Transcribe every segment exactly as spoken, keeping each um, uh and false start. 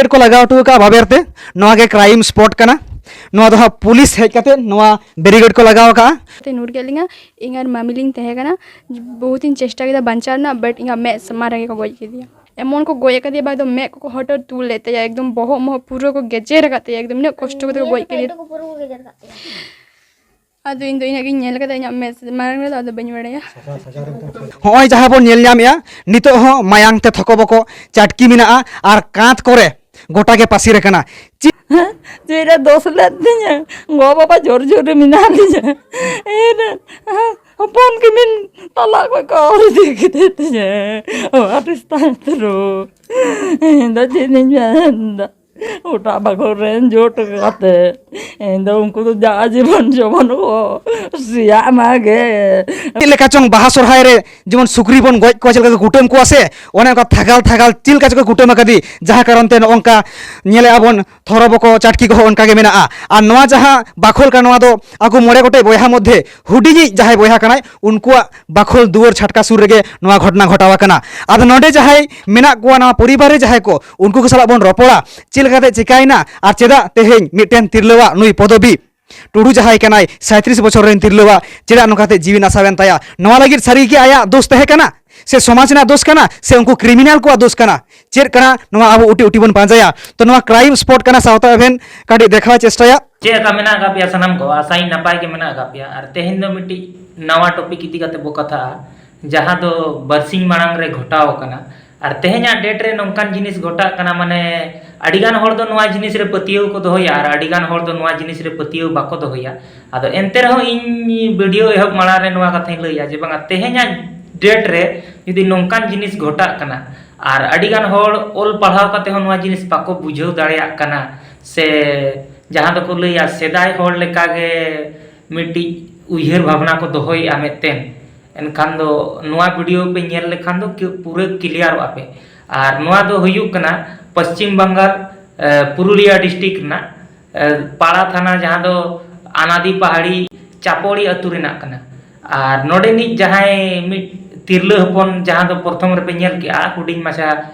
ᱠᱚ ᱞᱟᱜᱟᱣ ᱦᱚᱴᱚ ᱟᱠᱟᱫᱼᱟ ᱵᱟᱵᱮᱨ ᱛᱮ᱾ ᱱᱚᱣᱟ ᱜᱮ ᱠᱨᱟᱭᱤᱢ ᱥᱯᱚᱴ ᱠᱟᱱᱟ᱾ ᱱᱚᱣᱟ ᱫᱚ ᱦᱟᱸᱜ ᱯᱩᱞᱤᱥ ᱦᱮᱡ ᱠᱟᱛᱮ ᱱᱚᱣᱟ ᱵᱮᱨᱤᱜᱮᱰ ᱠᱚ ᱞᱟᱜᱟᱣ ᱟᱠᱟᱫᱼᱟ᱾ ᱛᱮ ᱱᱩᱨ ᱠᱮᱫ ᱞᱤᱧᱟ᱾ ᱤᱧ ᱟᱨ ᱢᱟᱢᱤ ᱞᱤᱧ ᱛᱟᱦᱮᱸ ᱠᱟᱱᱟ᱾ ᱵᱚᱦᱩᱛ ᱤᱧ ᱪᱮᱥᱴᱟ ᱠᱮᱫᱟ ᱵᱟᱧᱪᱟᱣ ᱨᱮᱱᱟᱜ, ᱵᱟᱴ ᱤᱧᱟᱹᱜ ᱢᱮᱫ ᱥᱟᱢᱟᱝ ᱨᱮᱜᱮ ᱠᱚ ᱜᱚᱡ ᱠᱮᱫᱮᱭᱟ᱾ ᱮᱢᱚᱱ ᱠᱚ ᱜᱚᱡ ᱟᱠᱟᱫᱮᱭᱟ, ᱵᱟᱭ ᱫᱚ ᱢᱮᱫ ᱠᱚᱠᱚ ᱦᱚᱴᱚᱨ ᱛᱩᱞ ᱞᱮᱫ ᱛᱟᱭᱟ, ᱮᱠᱫᱚᱢ ᱵᱚᱦᱚᱜ ᱢᱚᱦᱚᱜ ᱯᱩᱨᱟᱹ ᱠᱚ ᱜᱮᱡᱮᱨ ᱟᱠᱟᱫ ᱛᱟᱭᱟ, ᱮᱠᱫᱚᱢ ᱤᱱᱟᱹᱜ ᱠᱚᱥᱴᱚ ᱠᱟᱛᱮ ᱠᱚ ᱜᱚᱡ ᱠᱮᱫᱮᱭᱟ᱾ ᱟᱫᱚ ᱤᱧ ᱫᱚ ᱤᱱᱟᱹᱜ ᱜᱤᱧ ᱧᱮᱞ ᱠᱟᱫᱟ ᱤᱧᱟᱹᱜ ᱢᱮᱫ ᱢᱟᱲᱟᱝ ᱨᱮᱫᱚ, ᱟᱫᱚ ᱵᱟᱹᱧ ᱵᱟᱲᱟᱭᱟ᱾ ᱦᱚᱸᱜᱼᱚᱭ ᱡᱟᱦᱟᱸ ᱵᱚᱱ ᱧᱮᱞ ᱧᱟᱢᱮᱜᱼᱟ, ᱱᱤᱛᱚᱜ ᱦᱚᱸ ᱢᱟᱭᱟᱝ ᱛᱮ ᱛᱷᱚᱠᱚ ᱵᱚᱠᱚ ᱪᱟᱴᱠᱤ ᱢᱮᱱᱟᱜᱼᱟ ᱟᱨ ᱠᱟᱸᱛ ᱠᱚᱨᱮ ᱜᱚᱴᱟ ᱜᱮ ᱯᱟᱹᱥᱤᱨ ᱟᱠᱟᱱᱟ᱾ ᱪᱮᱫ ᱪᱮᱫ ᱨᱮ ᱫᱳᱥ ᱞᱮᱫ ᱛᱤᱧᱟᱹ? ᱜᱚ ᱵᱟᱵᱟ ᱡᱳᱨ ᱡᱳᱨ ᱨᱮ ᱢᱮᱱᱟᱜ ᱞᱤᱧᱟᱹ᱾ ᱮᱱ ᱦᱚᱯᱚᱱ ᱠᱤᱱ ᱛᱟᱞᱟ ᱠᱷᱚᱡ ᱠᱚ ᱟᱹᱣᱨᱤ ᱤᱫᱤ ᱠᱮᱫᱮ ᱛᱤᱧᱟᱹ᱾ ᱟᱹᱰᱤ ᱛᱟᱭᱚᱢ ᱛᱮ ᱤᱧ ᱫᱚ ᱪᱮᱫ ᱤᱧ ᱢᱮᱱᱫᱟ? ᱜᱚᱴᱟ ᱵᱟᱠᱚ ᱨᱮᱱ ᱡᱳᱴ ᱠᱟᱛᱮ ᱤᱧ ᱫᱚ ᱩᱱᱠᱩ ᱫᱚ ᱡᱟ ᱡᱤᱵᱚᱱ ᱡᱮᱢᱚᱱ ᱠᱚ ᱥᱮᱭᱟᱜ ᱢᱟ ᱜᱮ᱾ ᱪᱮᱫ ᱞᱮᱠᱟ ᱪᱚᱝ ᱵᱟᱦᱟ ᱥᱚᱨᱦᱟᱭ ᱨᱮ ᱡᱮᱢᱚᱱ ᱥᱩᱠᱨᱤ ᱵᱚᱱ ᱜᱚᱡ ᱠᱚᱣᱟ, ᱪᱮᱫ ᱞᱮᱠᱟ ᱠᱚ ᱠᱩᱴᱟᱹᱢ ᱠᱚᱣᱟ ᱥᱮ, ᱚᱱᱮ ᱚᱱᱠᱟ ᱛᱷᱟᱜᱟᱞ ᱛᱷᱟᱜᱟᱞ ᱪᱮᱫ ᱞᱮᱠᱟ ᱪᱚᱝ ᱠᱚ ᱠᱩᱴᱟᱹᱢ ᱟᱠᱟᱫᱮ, ᱡᱟᱦᱟᱸ ᱠᱟᱨᱚᱱ ᱛᱮ ᱱᱚᱜᱼᱚ ᱱᱚᱝᱠᱟ ᱧᱮᱞᱮᱜᱼᱟ ᱵᱚᱱ ᱛᱷᱚᱨᱚ ᱵᱚᱠᱚ ᱪᱟᱴᱠᱤ ᱠᱚᱦᱚᱸ ᱚᱱᱠᱟ ᱜᱮ ᱢᱮᱱᱟᱜᱼᱟ᱾ ᱟᱨ ᱱᱚᱣᱟ ᱡᱟᱦᱟᱸ ᱵᱟᱠᱷᱳᱞ ᱠᱟᱱᱟ, ᱱᱚᱣᱟ ᱫᱚ ᱟᱠᱚ ᱢᱚᱬᱮ ᱜᱚᱴᱮᱡ ᱵᱚᱭᱦᱟ ᱢᱚᱫᱽᱫᱷᱮ ᱦᱩᱰᱤᱧᱤᱡ ᱡᱟᱦᱟᱸᱭ ᱵᱚᱭᱦᱟ ᱠᱟᱱᱟᱭ, ᱩᱱᱠᱩᱣᱟᱜ ᱵᱟᱠᱷᱳᱞ ᱫᱩᱣᱟᱹᱨ ᱪᱷᱟᱴᱠᱟ ᱥᱩᱨ ᱨᱮᱜᱮ ᱱᱚᱣᱟ ᱜᱷᱚᱴᱚᱱᱟ ᱜᱷᱚᱴᱟᱣ ᱟᱠᱟᱱᱟ᱾ ᱟᱫᱚ ᱱᱚᱰᱮ ᱡᱟᱦᱟᱸᱭ ᱢᱮᱱᱟᱜ ᱠᱚᱣᱟ ᱱᱚᱣᱟ ᱯᱚᱨᱤᱵᱟᱨ ᱨᱮ ᱡᱟᱦᱟᱸᱭ ᱠᱚ, ᱩᱱᱠᱩ ᱠᱚ ᱥᱟᱞᱟᱜ ᱵᱚᱱ ᱨᱚᱯᱚᱲᱟ, ᱪᱮᱫ ᱞᱮᱠᱟᱛᱮ ᱪᱤᱠᱟᱭᱮᱱᱟ ᱟᱨ ᱪᱮᱫᱟᱜ ᱛᱮᱦᱮᱧ ᱢᱤᱫᱴᱮᱱ ᱛᱤᱨᱞᱟᱹᱣᱟᱜ ᱱᱩᱭ ᱯᱚᱫᱚᱵᱤ, ᱴᱩᱰᱩ ᱡᱟᱦᱟᱸᱭ ᱠᱟᱱᱟᱭ ᱥᱟᱸᱭᱛᱨᱤᱥ ᱵᱚᱪᱷᱚᱨ ᱨᱮᱱ ᱛᱤᱨᱞᱟᱹᱣᱟᱜ ᱪᱮᱫᱟᱜ ᱱᱚᱝᱠᱟᱛᱮ ᱡᱤᱣᱤ ᱱᱟᱥᱟᱣᱮᱱ ᱛᱟᱭᱟ? ᱱᱚᱣᱟ ᱞᱟᱹᱜᱤᱫ ᱥᱟᱹᱨᱤ ᱜᱮ ᱟᱭᱟᱜ ᱫᱳᱥ ᱛᱟᱦᱮᱸ ᱠᱟᱱᱟ ᱥᱮ ᱥᱚᱢᱟᱡᱽ ᱨᱮᱱᱟᱜ ᱫᱳᱥ ᱠᱟᱱᱟ ᱥᱮ ᱩᱱᱠᱩ ᱠᱨᱤᱢᱤᱱᱟᱞ ᱠᱚᱣᱟᱜ ᱫᱳᱥ ᱠᱟᱱᱟ? ᱪᱮᱫ ᱠᱟᱱᱟ ᱱᱚᱣᱟ ᱟᱵᱚ ᱩᱴᱤ ᱩᱴᱤ ᱵᱚᱱ ᱯᱟᱸᱡᱟᱭᱟ᱾ ᱛᱚ ᱱᱚᱣᱟ ᱠᱨᱟᱭᱤᱢ ᱥᱯᱚᱴ ᱠᱟᱱᱟ ᱥᱟᱶᱛᱟ ᱮᱵᱷᱮᱱ ᱠᱟᱹᱴᱤᱡ ᱫᱮᱠᱷᱟᱣ ᱪᱮᱥᱴᱟᱭᱟ᱾ ᱪᱮᱫ ᱞᱮᱠᱟ ᱢᱮᱱᱟᱜ ᱟᱠᱟᱫ ᱯᱮᱭᱟ ᱥᱟᱱᱟᱢ ᱠᱚ? ᱟᱥᱟᱭᱟᱹᱧ ᱱᱟᱯᱟᱭ ᱜᱮ ᱢᱮᱱᱟᱜ ᱟᱠᱟᱫ ᱯᱮᱭᱟ᱾ ᱟᱨ ᱛᱮᱦᱮᱧ ᱫᱚ ᱢᱤᱫᱴᱤᱡ ᱱᱟᱣᱟ ᱴᱚᱯᱤᱠ ᱤᱫᱤ ᱠᱟᱛᱮ ᱵᱚ ᱠᱟᱛᱷᱟᱜᱼᱟ, ᱡᱟᱦᱟᱸ ᱫᱚ ᱵᱟᱨᱥᱤᱧ ᱢᱟᱲᱟᱝ ᱨᱮ ᱜᱷᱚᱴᱟᱣ ᱟᱠᱟᱱᱟ᱾ ᱟᱨ ᱛᱮᱦᱮᱧᱟᱜ ᱰᱮᱴ ᱨᱮ ᱱᱚᱝᱠᱟᱱ ᱡᱤᱱᱤᱥ ᱜᱷᱚᱴᱟᱜ ᱠᱟᱱᱟ, ᱢᱟᱱᱮ ᱟᱹᱰᱤᱜᱟᱱ ᱦᱚᱲ ᱫᱚ ᱱᱚᱣᱟ ᱡᱤᱱᱤᱥ ᱨᱮ ᱯᱟᱹᱛᱭᱟᱹᱣ ᱠᱚ ᱫᱚᱦᱚᱭᱟ ᱟᱨ ᱟᱹᱰᱤᱜᱟᱱ ᱦᱚᱲ ᱫᱚ ᱱᱚᱣᱟ ᱡᱤᱱᱤᱥ ᱨᱮ ᱯᱟᱹᱛᱭᱟᱹᱣ ᱵᱟᱠᱚ ᱫᱚᱦᱚᱭᱟ᱾ ᱟᱫᱚ ᱮᱱᱛᱮ ᱨᱮᱦᱚᱸ ᱤᱧ ᱵᱷᱤᱰᱤᱭᱳ ᱮᱦᱚᱵ ᱢᱟᱲᱟᱝ ᱨᱮ ᱱᱚᱣᱟ ᱠᱟᱛᱷᱟᱧ ᱞᱟᱹᱭᱟ ᱡᱮ ᱵᱟᱝᱟ, ᱛᱮᱦᱮᱧᱟᱜ ᱰᱮᱴ ᱨᱮ ᱡᱩᱫᱤ ᱱᱚᱝᱠᱟᱱ ᱡᱤᱱᱤᱥ ᱜᱷᱚᱴᱟᱜ ᱠᱟᱱᱟ ᱟᱨ ᱟᱹᱰᱤᱜᱟᱱ ᱦᱚᱲ ᱚᱞ ᱯᱟᱲᱦᱟᱣ ᱠᱟᱛᱮ ᱦᱚᱸ ᱱᱚᱣᱟ ᱡᱤᱱᱤᱥ ᱵᱟᱠᱚ ᱵᱩᱡᱷᱟᱹᱣ ᱫᱟᱲᱮᱭᱟᱜ ᱠᱟᱱᱟ, ᱥᱮ ᱡᱟᱦᱟᱸ ᱫᱚᱠᱚ ᱞᱟᱹᱭᱟ ᱥᱮᱫᱟᱭ ᱦᱚᱲ ᱞᱮᱠᱟᱜᱮ ᱢᱤᱫᱴᱤᱡ ᱩᱭᱦᱟᱹᱨ ᱵᱷᱟᱵᱽᱱᱟ ᱠᱚ ᱫᱚᱦᱚᱭᱮᱫᱼᱟ ᱢᱤᱫᱴᱮᱱ, ᱮᱱᱠᱷᱟᱱ ᱫᱚ ᱱᱚᱣᱟ ᱵᱷᱤᱰᱤᱭᱳ ᱯᱮ ᱧᱮᱞ ᱞᱮᱠᱷᱟᱱ ᱫᱚ ᱠᱤ-, ᱯᱩᱨᱟᱹ ᱠᱞᱤᱭᱟᱨᱚᱜᱼᱟ ᱯᱮ᱾ ᱟᱨ ᱱᱚᱣᱟ ᱫᱚ ᱦᱩᱭᱩᱜ ᱠᱟᱱᱟ ᱯᱚᱥᱪᱤᱢ ᱵᱟᱝᱜᱟᱞ, ᱮ, ᱯᱩᱨᱩᱞᱤᱭᱟ ᱰᱤᱥᱴᱨᱤᱠᱴ ᱨᱮᱱᱟᱜ, ᱮ, ᱯᱟᱲᱟ ᱛᱷᱟᱱᱟ, ᱡᱟᱦᱟᱸ ᱫᱚ ᱟᱱᱟᱫᱤ ᱯᱟᱦᱟᱲᱤ ᱪᱟᱯᱚᱲᱤ ᱟᱹᱛᱩ ᱨᱮᱱᱟᱜ ᱠᱟᱱᱟ᱾ ᱟᱨ ᱱᱚᱰᱮᱱᱤᱡ ᱡᱟᱦᱟᱸᱭ ᱢᱤᱫ ᱛᱤᱨᱞᱟᱹ ᱦᱚᱯᱚᱱ, ᱡᱟᱦᱟᱸ ᱫᱚ ᱯᱨᱚᱛᱷᱚᱢ ᱨᱮᱯᱮ ᱧᱮᱞ ᱠᱮᱜᱼᱟ ᱦᱩᱰᱤᱧ ᱢᱟᱪᱷᱟ,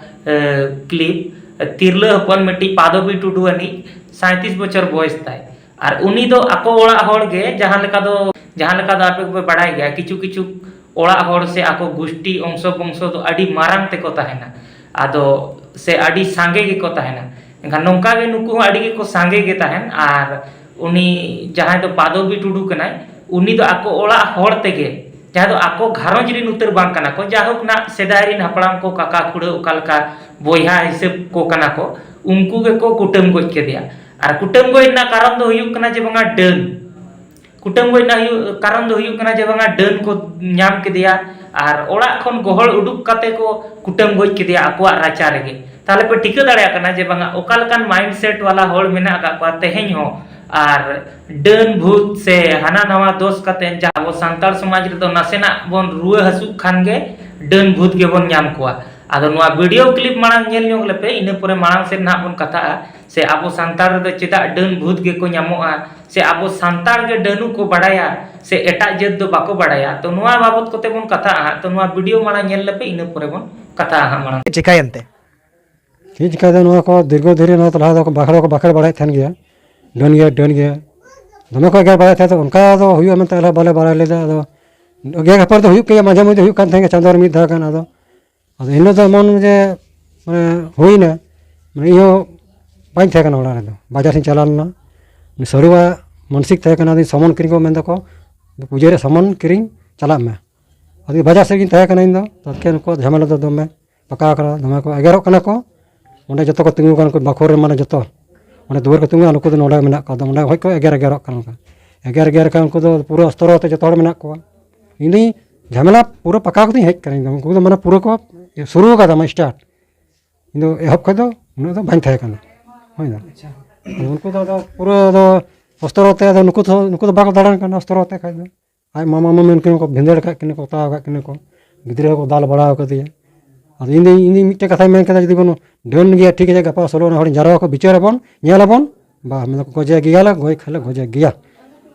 ᱮ, ᱠᱞᱤᱯ, ᱛᱤᱨᱞᱟᱹ ᱦᱚᱯᱚᱱ ᱢᱤᱫᱴᱤᱡ ᱯᱟᱫᱚᱵᱤ ᱴᱩᱰᱩ ᱟᱹᱱᱤᱡ, ᱥᱟᱸᱭᱛᱨᱤᱥ ᱵᱚᱪᱷᱚᱨ ᱵᱚᱭᱮᱥ ᱛᱟᱭ᱾ ᱟᱨ ᱩᱱᱤ ᱫᱚ ᱟᱠᱚ ᱚᱲᱟᱜ ᱦᱚᱲ ᱜᱮ, ᱡᱟᱦᱟᱸ ᱞᱮᱠᱟ ᱫᱚ ᱡᱟᱦᱟᱸ ᱞᱮᱠᱟ ᱫᱚ ᱟᱯᱮ ᱠᱚᱯᱮ ᱵᱟᱲᱟᱭ ᱜᱮᱭᱟ, ᱠᱤᱪᱷᱩ ᱠᱤᱪᱷᱩ ᱚᱲᱟᱜ ᱦᱚᱲ ᱥᱮ ᱟᱠᱚ ᱜᱩᱥᱴᱤ ᱚᱝᱥᱚ ᱵᱚᱝᱥᱚ ᱫᱚ ᱟᱹᱰᱤ ᱢᱟᱨᱟᱝ ᱛᱮᱠᱚ ᱛᱟᱦᱮᱱᱟ, ᱟᱫᱚ ᱥᱮ ᱟᱹᱰᱤ ᱥᱟᱸᱜᱮ ᱜᱮᱠᱚ ᱛᱟᱦᱮᱱᱟ᱾ ᱮᱱᱠᱷᱟᱱ ᱱᱚᱝᱠᱟ ᱜᱮ ᱱᱩᱠᱩ ᱦᱚᱸ ᱟᱹᱰᱤ ᱜᱮᱠᱚ ᱥᱟᱸᱜᱮ ᱜᱮ ᱛᱟᱦᱮᱱ᱾ ᱟᱨ ᱩᱱᱤ ᱡᱟᱦᱟᱸᱭ ᱫᱚ ᱯᱟᱫᱚᱵᱤ ᱴᱩᱰᱩ ᱠᱟᱱᱟᱭ, ᱩᱱᱤ ᱫᱚ ᱟᱠᱚ ᱚᱲᱟᱜ ᱦᱚᱲ ᱛᱮᱜᱮ, ᱡᱟᱦᱟᱸᱭ ᱫᱚ ᱟᱠᱚ ᱜᱷᱟᱨᱚᱸᱡᱽ ᱨᱤᱱ ᱩᱛᱟᱹᱨ ᱵᱟᱝ ᱠᱟᱱᱟ ᱠᱚ, ᱡᱟᱭᱦᱳᱠ ᱱᱟᱜ ᱥᱮᱫᱟᱭ ᱨᱤᱱ ᱦᱟᱯᱲᱟᱢ ᱠᱚ, ᱠᱟᱠᱟ ᱠᱷᱩᱲᱟᱹ ᱚᱠᱟ ᱞᱮᱠᱟ ᱵᱚᱭᱦᱟ ᱦᱤᱥᱟᱹᱵ ᱠᱚ ᱠᱟᱱᱟ ᱠᱚ, ᱩᱱᱠᱩ ᱜᱮᱠᱚ ᱠᱩᱴᱟᱹᱢ ᱜᱚᱡ ᱠᱮᱫᱮᱭᱟ᱾ ᱟᱨ ᱠᱩᱴᱟᱹᱢ ᱜᱚᱡ ᱨᱮᱱᱟᱜ ᱠᱟᱨᱚᱱ ᱫᱚ ᱦᱩᱭᱩᱜ ᱠᱟᱱᱟ ᱡᱮ ᱵᱟᱝᱟ ᱰᱟᱹᱱ, ᱠᱩᱴᱟᱹᱢ ᱜᱚᱡ ᱨᱮᱱᱟᱜ ᱦᱩᱭᱩᱜ, ᱠᱟᱨᱚᱱ ᱫᱚ ᱦᱩᱭᱩᱜ ᱠᱟᱱᱟ ᱡᱮ ᱵᱟᱝᱟ ᱰᱟᱹᱱ ᱠᱚ ᱧᱟᱢ ᱠᱮᱫᱮᱭᱟ ᱟᱨ ᱚᱲᱟᱜ ᱠᱷᱚᱱ ᱜᱚᱦᱚᱲ ᱩᱰᱩᱠ ᱠᱟᱛᱮ ᱠᱚ ᱠᱩᱴᱟᱹᱢ ᱜᱚᱡ ᱠᱮᱫᱮᱭᱟ ᱟᱠᱚᱣᱟᱜ ᱨᱟᱪᱟ ᱨᱮᱜᱮ᱾ ᱛᱟᱦᱚᱞᱮ ᱯᱮ ᱴᱷᱤᱠᱟᱹ ᱫᱟᱲᱮᱭᱟᱜ ᱠᱟᱱᱟ ᱡᱮ ᱵᱟᱝᱟ ᱚᱠᱟ ᱞᱮᱠᱟᱱ mindset ᱣᱟᱞᱟ ᱦᱚᱲ ᱢᱮᱱᱟᱜ ᱟᱠᱟᱫ ᱠᱚᱣᱟ ᱛᱮᱦᱮᱧ ᱦᱚᱸ᱾ ᱟᱨ ᱰᱟᱹᱱ ᱵᱷᱩᱛ ᱥᱮ ᱦᱟᱱᱟ ᱱᱟᱣᱟ ᱫᱚᱥ ᱠᱟᱛᱮ ᱡᱟᱦᱟᱸ ᱟᱵᱚ ᱥᱟᱱᱛᱟᱲ ᱥᱚᱢᱟᱡᱽ ᱨᱮᱫᱚ ᱱᱟᱥᱮᱱᱟᱜ ᱵᱚᱱ ᱨᱩᱣᱟᱹ ᱦᱟᱹᱥᱩᱜ ᱠᱷᱟᱱ ᱜᱮ ᱰᱟᱹᱱ ᱵᱷᱩᱛ ᱜᱮᱵᱚᱱ ᱧᱟᱢ ᱠᱚᱣᱟ᱾ ᱟᱫᱚ ᱱᱚᱣᱟ video clip ᱢᱟᱲᱟᱝ ᱧᱮᱞ ᱧᱚᱜ ᱞᱮᱯᱮ, ᱤᱱᱟᱹ ᱯᱚᱨᱮ ᱢᱟᱲᱟᱝ ᱥᱮᱫ ᱱᱟᱦᱟᱜ ᱵᱚᱱ ᱠᱟᱛᱷᱟᱜᱼᱟ᱾ ᱥᱮ ᱟᱵᱚ ᱥᱟᱱᱛᱟᱲ ᱨᱮᱫᱚ ᱪᱮᱫᱟᱜ ᱰᱟᱹᱱ ᱵᱷᱩᱛ ᱜᱮᱠᱚ ᱧᱟᱢᱚᱜᱼᱟ, ᱥᱮ ᱟᱵᱚ ᱥᱟᱱᱛᱟᱲ ᱜᱮ ᱰᱟᱹᱱᱩ ᱠᱚ ᱵᱟᱲᱟᱭᱟ, ᱥᱮ ᱮᱴᱟᱜ ᱡᱟᱹᱛ ᱫᱚ ᱵᱟᱠᱚ ᱵᱟᱲᱟᱭᱟ? ᱛᱚ ᱱᱚᱣᱟ ᱵᱟᱵᱚᱛ ᱠᱚᱛᱮ ᱵᱚᱱ ᱠᱟᱛᱷᱟᱜᱼᱟ ᱦᱟᱸᱜ᱾ ᱛᱚ ᱱᱚᱣᱟ video ᱢᱟᱲᱟᱝ ᱧᱮᱞ ᱞᱮᱯᱮ, ᱤᱱᱟᱹ ᱯᱚᱨᱮ ᱵᱚᱱ ᱠᱟᱛᱷᱟᱜᱼᱟ ᱦᱟᱸᱜ ᱢᱟᱲᱟᱝ᱾ ᱪᱤᱠᱟᱹᱭᱮᱱᱛᱮ? ᱪᱮᱫ ᱪᱤᱠᱟᱹᱭᱮᱱᱛᱮ? ᱱᱚᱣᱟ ᱠᱚ ᱫᱤᱨᱜᱷᱚ ᱫᱤᱱ ᱨᱮ ᱱᱚᱣᱟ ᱠᱚ ᱞᱟᱦᱟ ᱫᱚ ᱵᱟᱠᱷᱮᱲ ᱠᱚ ᱵᱟᱠᱷᱮᱲ ᱵᱟᱲᱟᱭᱮᱫ ᱛᱟᱦᱮᱱ ᱜᱮᱭᱟ, "ᱰᱟᱹᱱ ᱜᱮᱭᱟ, ᱰᱟᱹᱱ ᱜᱮᱭᱟ", ᱫᱚᱢᱮ ᱠᱚ ᱮᱜᱮᱨ ᱵᱟᱲᱟᱭᱮᱫ ᱛᱟᱦᱮᱸ᱾ ᱛᱚ ᱚᱱᱠᱟ ᱫᱚ ᱦᱩᱭᱩᱜᱼᱟ ᱢᱮᱱᱛᱮ ᱟᱞᱮ ᱵᱟᱞᱮ ᱵᱟᱲᱟᱭ ᱞᱮᱫᱟ᱾ ᱟᱫᱚ ᱮᱜᱮᱨ ᱠᱷᱟᱹᱯᱟᱹᱨᱤ ᱫᱚ ᱦᱩᱭᱩᱜ ᱜᱮᱭᱟ, ᱢᱟᱡᱷᱮ ᱢᱚᱫᱽᱫᱷᱮ ᱦᱩᱭᱩᱜ ᱠᱟᱱ ᱛᱟᱦᱮᱸ ᱜᱮᱭᱟ ᱪᱟᱸᱫᱳ ᱨᱮ ᱢᱤᱫ ᱫᱷᱟᱣ ᱜᱟᱱ᱾ ᱟᱫᱚ ᱟᱫᱚ ᱮᱱᱦᱤᱞᱳᱜ ᱫᱚ ᱮᱢᱚᱱ ᱡᱮ, ᱢᱟᱱᱮ, ᱦᱩᱭᱱᱟ, ᱢᱟᱱᱮ, ᱤᱧᱦᱚᱸ ᱵᱟᱹᱧ ᱛᱟᱦᱮᱸ ᱠᱟᱱᱟ ᱚᱲᱟᱜ ᱨᱮᱫᱚ, ᱵᱟᱡᱟᱨ ᱥᱮᱫ ᱪᱟᱞᱟᱣ ᱞᱮᱱᱟ᱾ ᱩᱱᱤ ᱥᱟᱹᱨᱩᱣᱟᱜ ᱢᱟᱱᱥᱤᱠ ᱛᱟᱦᱮᱸ ᱠᱟᱱᱟ, ᱟᱫᱚ ᱥᱟᱢᱟᱱ ᱠᱤᱨᱤᱧ ᱠᱚ ᱢᱮᱱ ᱫᱟᱠᱚ, "ᱯᱩᱡᱟᱹ ᱨᱮ ᱥᱟᱢᱟᱱ ᱠᱤᱨᱤᱧ ᱪᱟᱞᱟᱜ ᱢᱮ᱾" ᱟᱫᱚ ᱵᱟᱡᱟᱨ ᱥᱮᱫ ᱜᱤᱧ ᱛᱟᱦᱮᱸ ᱠᱟᱱᱟ ᱤᱧ ᱫᱚ, ᱛᱟᱛᱠᱮ ᱱᱩᱠᱩᱣᱟᱜ ᱡᱷᱟᱢᱮᱞᱟ ᱫᱚ ᱫᱚᱢᱮ ᱯᱟᱠᱟ ᱟᱠᱟᱱᱟ, ᱫᱚᱢᱮ ᱠᱚ ᱮᱜᱮᱨᱚᱜ ᱠᱟᱱᱟ ᱠᱚ᱾ ᱚᱸᱰᱮ ᱡᱚᱛᱚ ᱠᱚ ᱛᱤᱸᱜᱩ ᱟᱠᱟᱱᱟ, ᱩᱱᱠᱩ ᱵᱟᱠᱷᱳᱞ ᱨᱮ, ᱢᱟᱱᱮ, ᱡᱚᱛᱚ ᱚᱸᱰᱮ ᱫᱩᱣᱟᱹᱨ ᱠᱚ ᱛᱤᱸᱜᱩ, ᱱᱩᱠᱩ ᱫᱚ ᱱᱚᱰᱮ ᱢᱮᱱᱟᱜ ᱠᱚᱣᱟ, ᱟᱫᱚ ᱚᱸᱰᱮ ᱠᱷᱚᱡ ᱠᱚ ᱮᱜᱮᱨ ᱮᱜᱮᱨᱚᱜ ᱠᱟᱱᱟ᱾ ᱚᱱᱠᱟ ᱮᱜᱮᱨ ᱮᱜᱮᱨ ᱠᱟᱱ ᱩᱱᱠᱩ ᱫᱚ ᱯᱩᱨᱟᱹ ᱚᱥᱛᱨᱚ ᱟᱛᱮ ᱡᱚᱛᱚ ᱦᱚᱲ ᱢᱮᱱᱟᱜ ᱠᱚᱣᱟ᱾ ᱤᱧ ᱫᱚᱧ ᱡᱷᱟᱢᱮᱞᱟ ᱯᱩᱨᱟᱹ ᱯᱟᱠᱟᱣ ᱠᱟᱛᱮᱧ ᱦᱮᱡ ᱠᱟᱱᱟ᱾ ᱤᱧ ᱫᱚ ᱩᱱᱠᱩ ᱫᱚ, ᱢᱟᱱᱮ, ᱯᱩᱨᱟᱹ ᱠᱚ ᱥᱩᱨᱩ ᱟᱠᱟᱫᱟ, ᱢᱟᱱᱮ, start᱾ ᱤᱧ ᱫᱚ ᱮᱦᱚᱵ ᱠᱷᱚᱡ ᱫᱚ ᱩᱱᱟᱹᱜ ᱫᱚ ᱵᱟᱹᱧ ᱛᱟᱦᱮᱸ ᱠᱟᱱᱟ᱾ ᱦᱳᱭ ᱫᱟ᱾ ᱟᱪᱪᱷᱟ᱾ ᱟᱫᱚ ᱩᱱᱠᱩ ᱫᱚ ᱟᱫᱚ ᱯᱩᱨᱟᱹ ᱟᱫᱚ ᱚᱥᱛᱨᱚ ᱟᱛᱮ, ᱟᱫᱚ ᱱᱩᱠᱩ ᱫᱚ, ᱱᱩᱠᱩ ᱫᱚ ᱵᱟᱠᱚ ᱫᱟᱬᱟᱱ ᱠᱟᱱᱟ ᱚᱥᱛᱨᱚ ᱟᱛᱮ ᱠᱷᱟᱡ ᱫᱚ᱾ ᱟᱡ ᱢᱟᱢᱟ ᱢᱟᱢᱤ ᱩᱱᱠᱤᱱ ᱠᱚ ᱵᱷᱤᱸᱫᱟᱹᱲ ᱟᱠᱟᱫ ᱠᱤᱱᱟ ᱠᱚ, ᱚᱛᱟᱣ ᱟᱠᱟᱫ ᱠᱤᱱᱟ ᱠᱚ, ᱜᱤᱫᱽᱨᱟᱹ ᱦᱚᱸᱠᱚ ᱫᱟᱞ ᱵᱟᱲᱟ ᱟᱠᱟᱫᱮᱭᱟ᱾ ᱟᱫᱚ ᱤᱧ ᱫᱚ, ᱤᱧ ᱫᱚ ᱢᱤᱫᱴᱮᱱ ᱠᱟᱛᱷᱟᱧ ᱢᱮᱱ ᱠᱮᱫᱟ, ᱡᱩᱫᱤ ᱵᱚᱱ ᱰᱟᱹᱱ ᱜᱮᱭᱟ, ᱴᱷᱤᱠ ᱟᱪᱷᱮ, ᱜᱟᱯᱟ ᱥᱳᱞᱳ ᱟᱱᱟ ᱦᱚᱲ ᱡᱟᱨᱣᱟ ᱠᱚ ᱵᱤᱪᱟᱹᱨ ᱟᱵᱚᱱ, ᱧᱮᱞ ᱟᱵᱚᱱ, ᱵᱟ, ᱢᱮᱱ ᱫᱚᱠᱚ ᱜᱚᱡᱮ ᱜᱮᱭᱟᱞᱮ, ᱜᱚᱡ ᱠᱷᱟᱱ ᱞᱮ ᱜᱚᱡᱮ ᱜᱮᱭᱟ᱾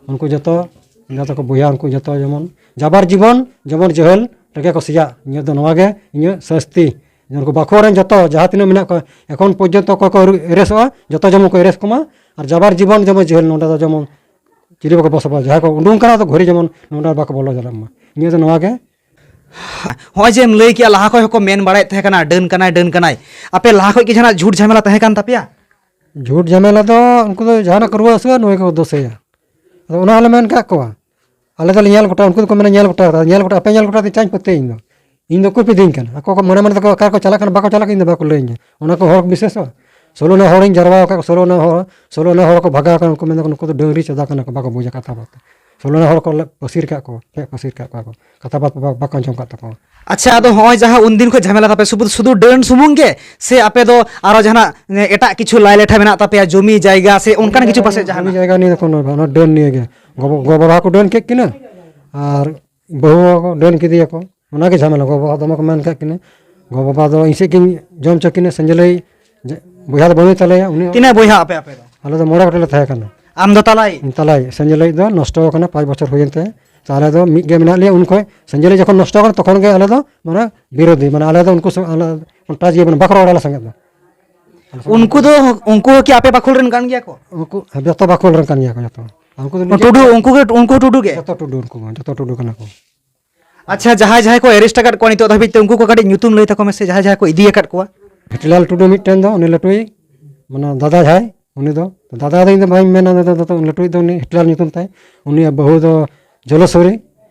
ᱩᱱᱠᱩ ᱡᱚᱛᱚ, ᱡᱚᱛᱚ ᱠᱚ ᱵᱚᱭᱦᱟ, ᱩᱱᱠᱩ ᱡᱚᱛᱚ ᱡᱮᱢᱚᱱ ᱡᱟᱵᱟᱨ ᱡᱤᱵᱚᱱ ᱡᱮᱢᱚᱱ ᱡᱮᱦᱮᱞ ᱨᱮᱜᱮ ᱠᱚ ᱥᱮᱭᱟᱜ᱾ ᱤᱧᱟᱹᱜ ᱫᱚ ᱱᱚᱣᱟ ᱜᱮ ᱤᱧᱟᱹᱜ ᱥᱟᱹᱥᱛᱤ᱾ ᱩᱱᱠᱩ ᱵᱟᱠᱷᱳᱞ ᱨᱮᱱ ᱡᱚᱛᱚ ᱡᱟᱦᱟᱸ ᱛᱤᱱᱟᱹᱜ ᱢᱮᱱᱟᱜ ᱠᱚᱣᱟ, ᱮᱠᱷᱚᱱ ᱯᱚᱨᱡᱚᱱᱛᱚ ᱚᱠᱚᱭ ᱠᱚ ᱮᱨᱮᱥᱚᱜᱼᱟ, ᱡᱚᱛᱚ ᱡᱮᱢᱚᱱ ᱠᱚ ᱮᱨᱮᱥ ᱠᱚᱢᱟ᱾ ᱟᱨ ᱡᱟᱵᱟᱨ ᱡᱤᱵᱚᱱ ᱡᱮᱢᱚᱱ ᱡᱮᱦᱮᱞ ᱱᱚᱰᱮ ᱫᱚ ᱡᱮᱢᱚᱱ ᱪᱤᱞᱤ ᱵᱟᱠᱚ ᱵᱚᱥᱚᱵᱟᱥ, ᱡᱟᱦᱟᱸᱭ ᱠᱚ ᱩᱰᱩᱝ ᱠᱟᱱᱟ, ᱛᱚ ᱜᱷᱩᱨᱤ ᱡᱮᱢᱚᱱ ᱱᱚᱰᱮ ᱵᱟᱠᱚ ᱵᱚᱞᱚ ᱪᱟᱞᱟᱜ ᱢᱟ᱾ ᱤᱧᱟᱹᱜ ᱫᱚ ᱱᱚᱣᱟ ᱜᱮ᱾ ᱦᱚᱸᱜᱼᱚᱭ ᱡᱮᱢ ᱞᱟᱹᱭ ᱠᱮᱜᱼᱟ, ᱞᱟᱦᱟ ᱠᱷᱚᱱ ᱦᱚᱸᱠᱚ ᱢᱮᱱ ᱵᱟᱲᱟᱭᱮᱫ ᱛᱟᱦᱮᱸ ᱠᱟᱱᱟ, "ᱰᱟᱹᱱ ᱠᱟᱱᱟᱭ, ᱰᱟᱹᱱ ᱠᱟᱱᱟᱭ᱾" ᱟᱯᱮ ᱞᱟᱦᱟ ᱠᱷᱚᱱ ᱜᱮ ᱡᱟᱦᱟᱱᱟᱜ ᱡᱷᱩᱴ ᱡᱷᱟᱢᱮᱞᱟ ᱛᱟᱦᱮᱸ ᱠᱟᱱ ᱛᱟᱯᱮᱭᱟ? ᱡᱷᱩᱴ ᱡᱷᱟᱢᱮᱞᱟ ᱫᱚ ᱩᱱᱠᱩ ᱫᱚ ᱡᱟᱦᱟᱱᱟᱜ ᱠᱚ ᱨᱩᱣᱟᱹ ᱦᱟᱹᱥᱩᱜᱼᱟ, ᱱᱩᱭ ᱠᱚ ᱫᱳᱥᱮᱭᱟ᱾ ᱟᱫᱚ ᱚᱱᱟ ᱦᱚᱸᱞᱮ ᱢᱮᱱ ᱠᱟᱜ ᱠᱚᱣᱟ, ᱟᱞᱮ ᱫᱚᱞᱮ ᱧᱮᱞ ᱜᱚᱴᱟ, ᱩᱱᱠᱩ ᱫᱚᱠᱚ ᱢᱮᱱᱟ, "ᱧᱮᱞ ᱜᱚᱴᱟ ᱠᱟᱫᱟ, ᱧᱮᱞ ᱜᱚᱴᱟ, ᱟᱯᱮ ᱧᱮᱞ ᱜᱚᱴᱟ ᱫᱚ ᱪᱟᱧ ᱯᱟᱹᱛᱭᱟᱹ ᱤᱧ ᱫᱚ, ᱤᱧ ᱫᱚ ᱚᱠᱚᱭ ᱯᱮ ᱤᱫᱤᱧ ᱠᱟᱱᱟ?" ᱟᱠᱚ ᱠᱚ ᱢᱚᱱᱮ ᱢᱚᱱᱮ ᱛᱮᱠᱚ ᱚᱠᱟ ᱨᱮᱠᱚ ᱪᱟᱞᱟᱜ ᱠᱟᱱᱟ, ᱵᱟᱠᱚ ᱪᱟᱞᱟᱜ ᱠᱟᱱᱟ, ᱤᱧ ᱫᱚ ᱵᱟᱠᱚ ᱞᱟᱹᱭᱟᱹᱧᱟ᱾ ᱚᱱᱟ ᱠᱚ ᱦᱚᱲ ᱵᱤᱥᱮᱥᱚᱜᱼᱟ᱾ ᱥᱳᱞᱳ ᱟᱱᱟ ᱦᱚᱲᱤᱧ ᱡᱟᱨᱣᱟ ᱟᱠᱟᱫ ᱠᱚᱣᱟ, ᱥᱳᱞᱳ ᱟᱱᱟ ᱦᱚᱲ, ᱥᱳᱞᱳ ᱟᱱᱟ ᱦᱚᱲ ᱠᱚ ᱵᱷᱟᱜᱟᱣ ᱠᱟᱱᱟ, ᱩᱱᱠᱩ ᱢᱮᱱᱫᱟ ᱠᱚ, "ᱱᱩᱠᱩ ᱫᱚ ᱰᱟᱹᱝᱨᱤ ᱪᱟᱸᱫᱟ ᱠᱟᱱᱟ ᱠᱚ, ᱵᱟᱠᱚ ᱵᱩᱡᱟ ᱠᱟᱛᱷᱟ ᱵᱟᱨᱛᱟ᱾" ᱥᱳᱞᱳ ᱟᱱᱟ ᱦᱚᱲ ᱠᱚ ᱞᱮ ᱯᱟᱹᱥᱤᱨ ᱠᱟᱜ ᱠᱚᱣᱟ, ᱯᱷᱮᱡ ᱯᱟᱹᱥᱤᱨ ᱠᱟᱜ ᱠᱚᱣᱟ ᱠᱚ, ᱠᱟᱛᱷᱟ ᱵᱟᱨᱛᱟ ᱵᱟ-, ᱵᱟᱠᱚ ᱟᱸᱡᱚᱢ ᱠᱟᱜ ᱛᱟᱠᱚᱣᱟ᱾ ᱟᱪᱪᱷᱟ, ᱟᱫᱚ ᱦᱚᱸᱜᱼᱚᱭ ᱡᱟᱦᱟᱸ ᱩᱱᱫᱤᱱ ᱠᱷᱚᱱ ᱡᱷᱟᱢᱮᱞᱟ ᱛᱟᱯᱮ, ᱥᱩᱫᱷᱩ, ᱥᱩᱫᱷᱩ ᱰᱟᱹᱱ ᱥᱩᱢᱩᱝ ᱜᱮ, ᱥᱮ ᱟᱯᱮ ᱫᱚ ᱟᱨᱚ ᱡᱟᱦᱟᱱᱟᱜ, ᱮ, ᱮᱴᱟᱜ ᱠᱤᱪᱷᱩ ᱞᱟᱭ ᱞᱮᱴᱷᱟ ᱢᱮᱱᱟᱜ ᱛᱟᱯᱮᱭᱟ, ᱡᱚᱢᱤ ᱡᱟᱭᱜᱟ ᱥᱮ ᱚᱱᱠᱟᱱ ᱠᱤᱪᱷᱩ ᱯᱟᱥᱮᱡ ᱡᱟᱦᱟᱱᱟᱜ? ᱡᱚᱢᱤ ᱡᱟᱭᱜᱟ ᱱᱤᱭᱮ ᱫᱚ ᱠᱳᱱᱳ ᱵᱟᱝ, ᱚᱱᱟ ᱰᱟᱹᱱ ᱱᱤᱭᱮ ᱜᱮ᱾ ᱜᱚ-, ᱜᱚ-ᱵᱟᱵᱟ ᱠᱚ ᱰᱟᱹᱱ ᱠᱮᱫ ᱠᱤᱱᱟᱹ, ᱟᱨ ᱵᱟᱹᱦᱩ ᱦᱚᱸ ᱰᱟᱹᱱ ᱠᱮᱫᱮᱭᱟ ᱠᱚ᱾ ᱚᱱᱟᱜᱮ ᱡᱷᱟᱢᱮᱞᱟ, ᱜᱚ ᱵᱟᱵᱟ ᱫᱚᱢᱮ ᱠᱚ ᱢᱮᱱ ᱠᱟᱜ ᱠᱤᱱᱟᱹ᱾ ᱜᱚ ᱵᱟᱵᱟ ᱫᱚ ᱤᱧ ᱥᱮᱫ ᱠᱤᱱ ᱡᱚᱢ ᱦᱚᱪᱚ ᱠᱤᱱᱟᱹ, ᱥᱮᱸᱜᱮᱞᱟᱹᱭ ᱡᱮ ᱵᱚᱭᱦᱟ ᱫᱚ ᱵᱟᱹᱱᱩᱭ ᱛᱟᱞᱮᱭᱟ, ᱩᱱᱤ ᱛᱤᱱᱟᱹᱜ ᱵᱚᱭᱦᱟ ᱟᱯᱮ, ᱟᱯᱮ ᱫᱚ? ᱟᱞᱮ ᱫᱚ ᱢᱚᱬᱮ ᱜᱚᱴᱮᱡ ᱞᱮ ᱛᱟᱦᱮᱸ ᱠᱟᱱᱟ᱾ ᱟᱢ ᱫᱚ ᱛᱟᱞᱟᱭᱤᱡ? ᱤᱧ ᱛᱟᱞᱟᱭᱤᱡ, ᱥᱮᱸᱜᱮᱞᱟᱹᱭ ᱫᱚ ᱱᱚᱥᱴᱚ ᱟᱠᱟᱱᱟ, ᱯᱟᱸᱪ ᱵᱚᱪᱷᱚᱨ ᱦᱩᱭᱮᱱ ᱛᱟᱭᱟ᱾ ᱛᱚ ᱟᱞᱮ ᱫᱚ ᱢᱤᱫ ᱜᱮ ᱢᱮᱱᱟᱜ ᱞᱮᱭᱟ ᱩᱱ ᱠᱷᱚᱱ, ᱥᱮᱸᱜᱮᱞᱟᱹᱭ ᱡᱚᱠᱷᱚᱱ ᱱᱚᱥᱴᱚ ᱟᱠᱟᱱᱟ ᱛᱚᱠᱷᱚᱱ ᱜᱮ ᱟᱞᱮ ᱫᱚ ᱢᱟᱱᱮ ᱵᱤᱨᱳᱫᱷᱤ, ᱢᱟᱱᱮ ᱟᱞᱮ ᱫᱚ ᱩᱱᱠᱩ ᱥᱟᱶ ᱟᱞᱮ ᱴᱟᱪ ᱜᱮ ᱵᱟᱹᱱᱩᱜ, ᱵᱟᱠᱚ ᱨᱚᱲᱟ ᱟᱞᱮ ᱥᱚᱸᱜᱮ ᱫᱚ᱾ ᱩᱱᱠᱩ ᱫᱚ, ᱩᱱᱠᱩ ᱦᱚᱸ ᱠᱤ ᱟᱯᱮ ᱵᱟᱠᱷᱳᱞ ᱨᱮᱱ ᱠᱟᱱ ᱜᱮᱭᱟ ᱠᱚ? ᱩᱱᱠᱩ ᱡᱚᱛᱚ ᱵᱟᱠᱷᱳᱞ ᱨᱮᱱ ᱠᱟᱱ ᱜᱮᱭᱟ ᱠᱚ ᱡᱚᱛᱚ᱾ ᱩᱱᱠᱩ ᱫᱚ ᱱᱤᱡᱮ ᱴᱩᱰᱩ, ᱩᱱᱠᱩ ᱜᱮ, ᱩᱱᱠᱩ ᱴᱩᱰᱩ ᱜᱮ? ᱡᱚᱛᱚ ᱴᱩᱰᱩ, ᱩᱱᱠᱩ ᱢᱟ ᱡᱚᱛᱚ ᱴᱩᱰᱩ ᱠᱟᱱᱟ ᱠᱚ᱾ ᱟᱪᱪᱷᱟ, ᱡᱟᱦᱟᱸᱭ ᱡᱟᱦᱟᱸᱭ ᱠᱚ ᱮᱨᱮᱥᱴ ᱟᱠᱟᱫ ᱠᱚᱣᱟ ᱱᱤᱛᱚᱜ ᱫᱷᱟᱹᱵᱤᱡ ᱛᱮ, ᱩᱱᱠᱩ ᱠᱚ ᱠᱟᱹᱴᱤᱡ ᱧᱩᱛᱩᱢ ᱞᱟᱹᱭ ᱛᱟᱠᱚ ᱢᱮᱥᱮ, ᱡᱟᱦᱟᱸᱭ ᱡᱟᱦᱟᱸᱭ ᱠᱚ ᱤᱫᱤ ᱟᱠᱟᱫ ᱠᱚᱣᱟ᱾ ᱦᱤᱴᱞᱟᱞ ᱴᱩᱰᱩ ᱢᱤᱫᱴᱮᱱ ᱫᱚ, ᱩᱱᱤ ᱞᱟᱹᱴᱩᱭᱤᱡ, ᱢᱟᱱᱮ ᱫᱟᱫᱟ ᱡᱟᱦᱟᱸᱭ, ᱩᱱᱤ ᱫᱚ, ᱫᱟᱫᱟ ᱫᱚ ᱤᱧ ᱫᱚ ᱵᱟᱹᱧ ᱢᱮᱱᱟ, ᱫᱟᱫᱟ ᱫᱚ ᱞᱟᱹᱴᱩᱭᱤᱡ ᱫᱚ ᱩᱱᱤ ᱦᱤᱴᱞᱟᱞ ᱧᱩᱛᱩᱢ ᱛᱟᱭ᱾ ᱩᱱᱤᱭᱟᱜ ᱵᱟᱹᱦᱩ ᱫᱚ ᱡᱚᱞᱮᱥᱣᱚᱨᱤ,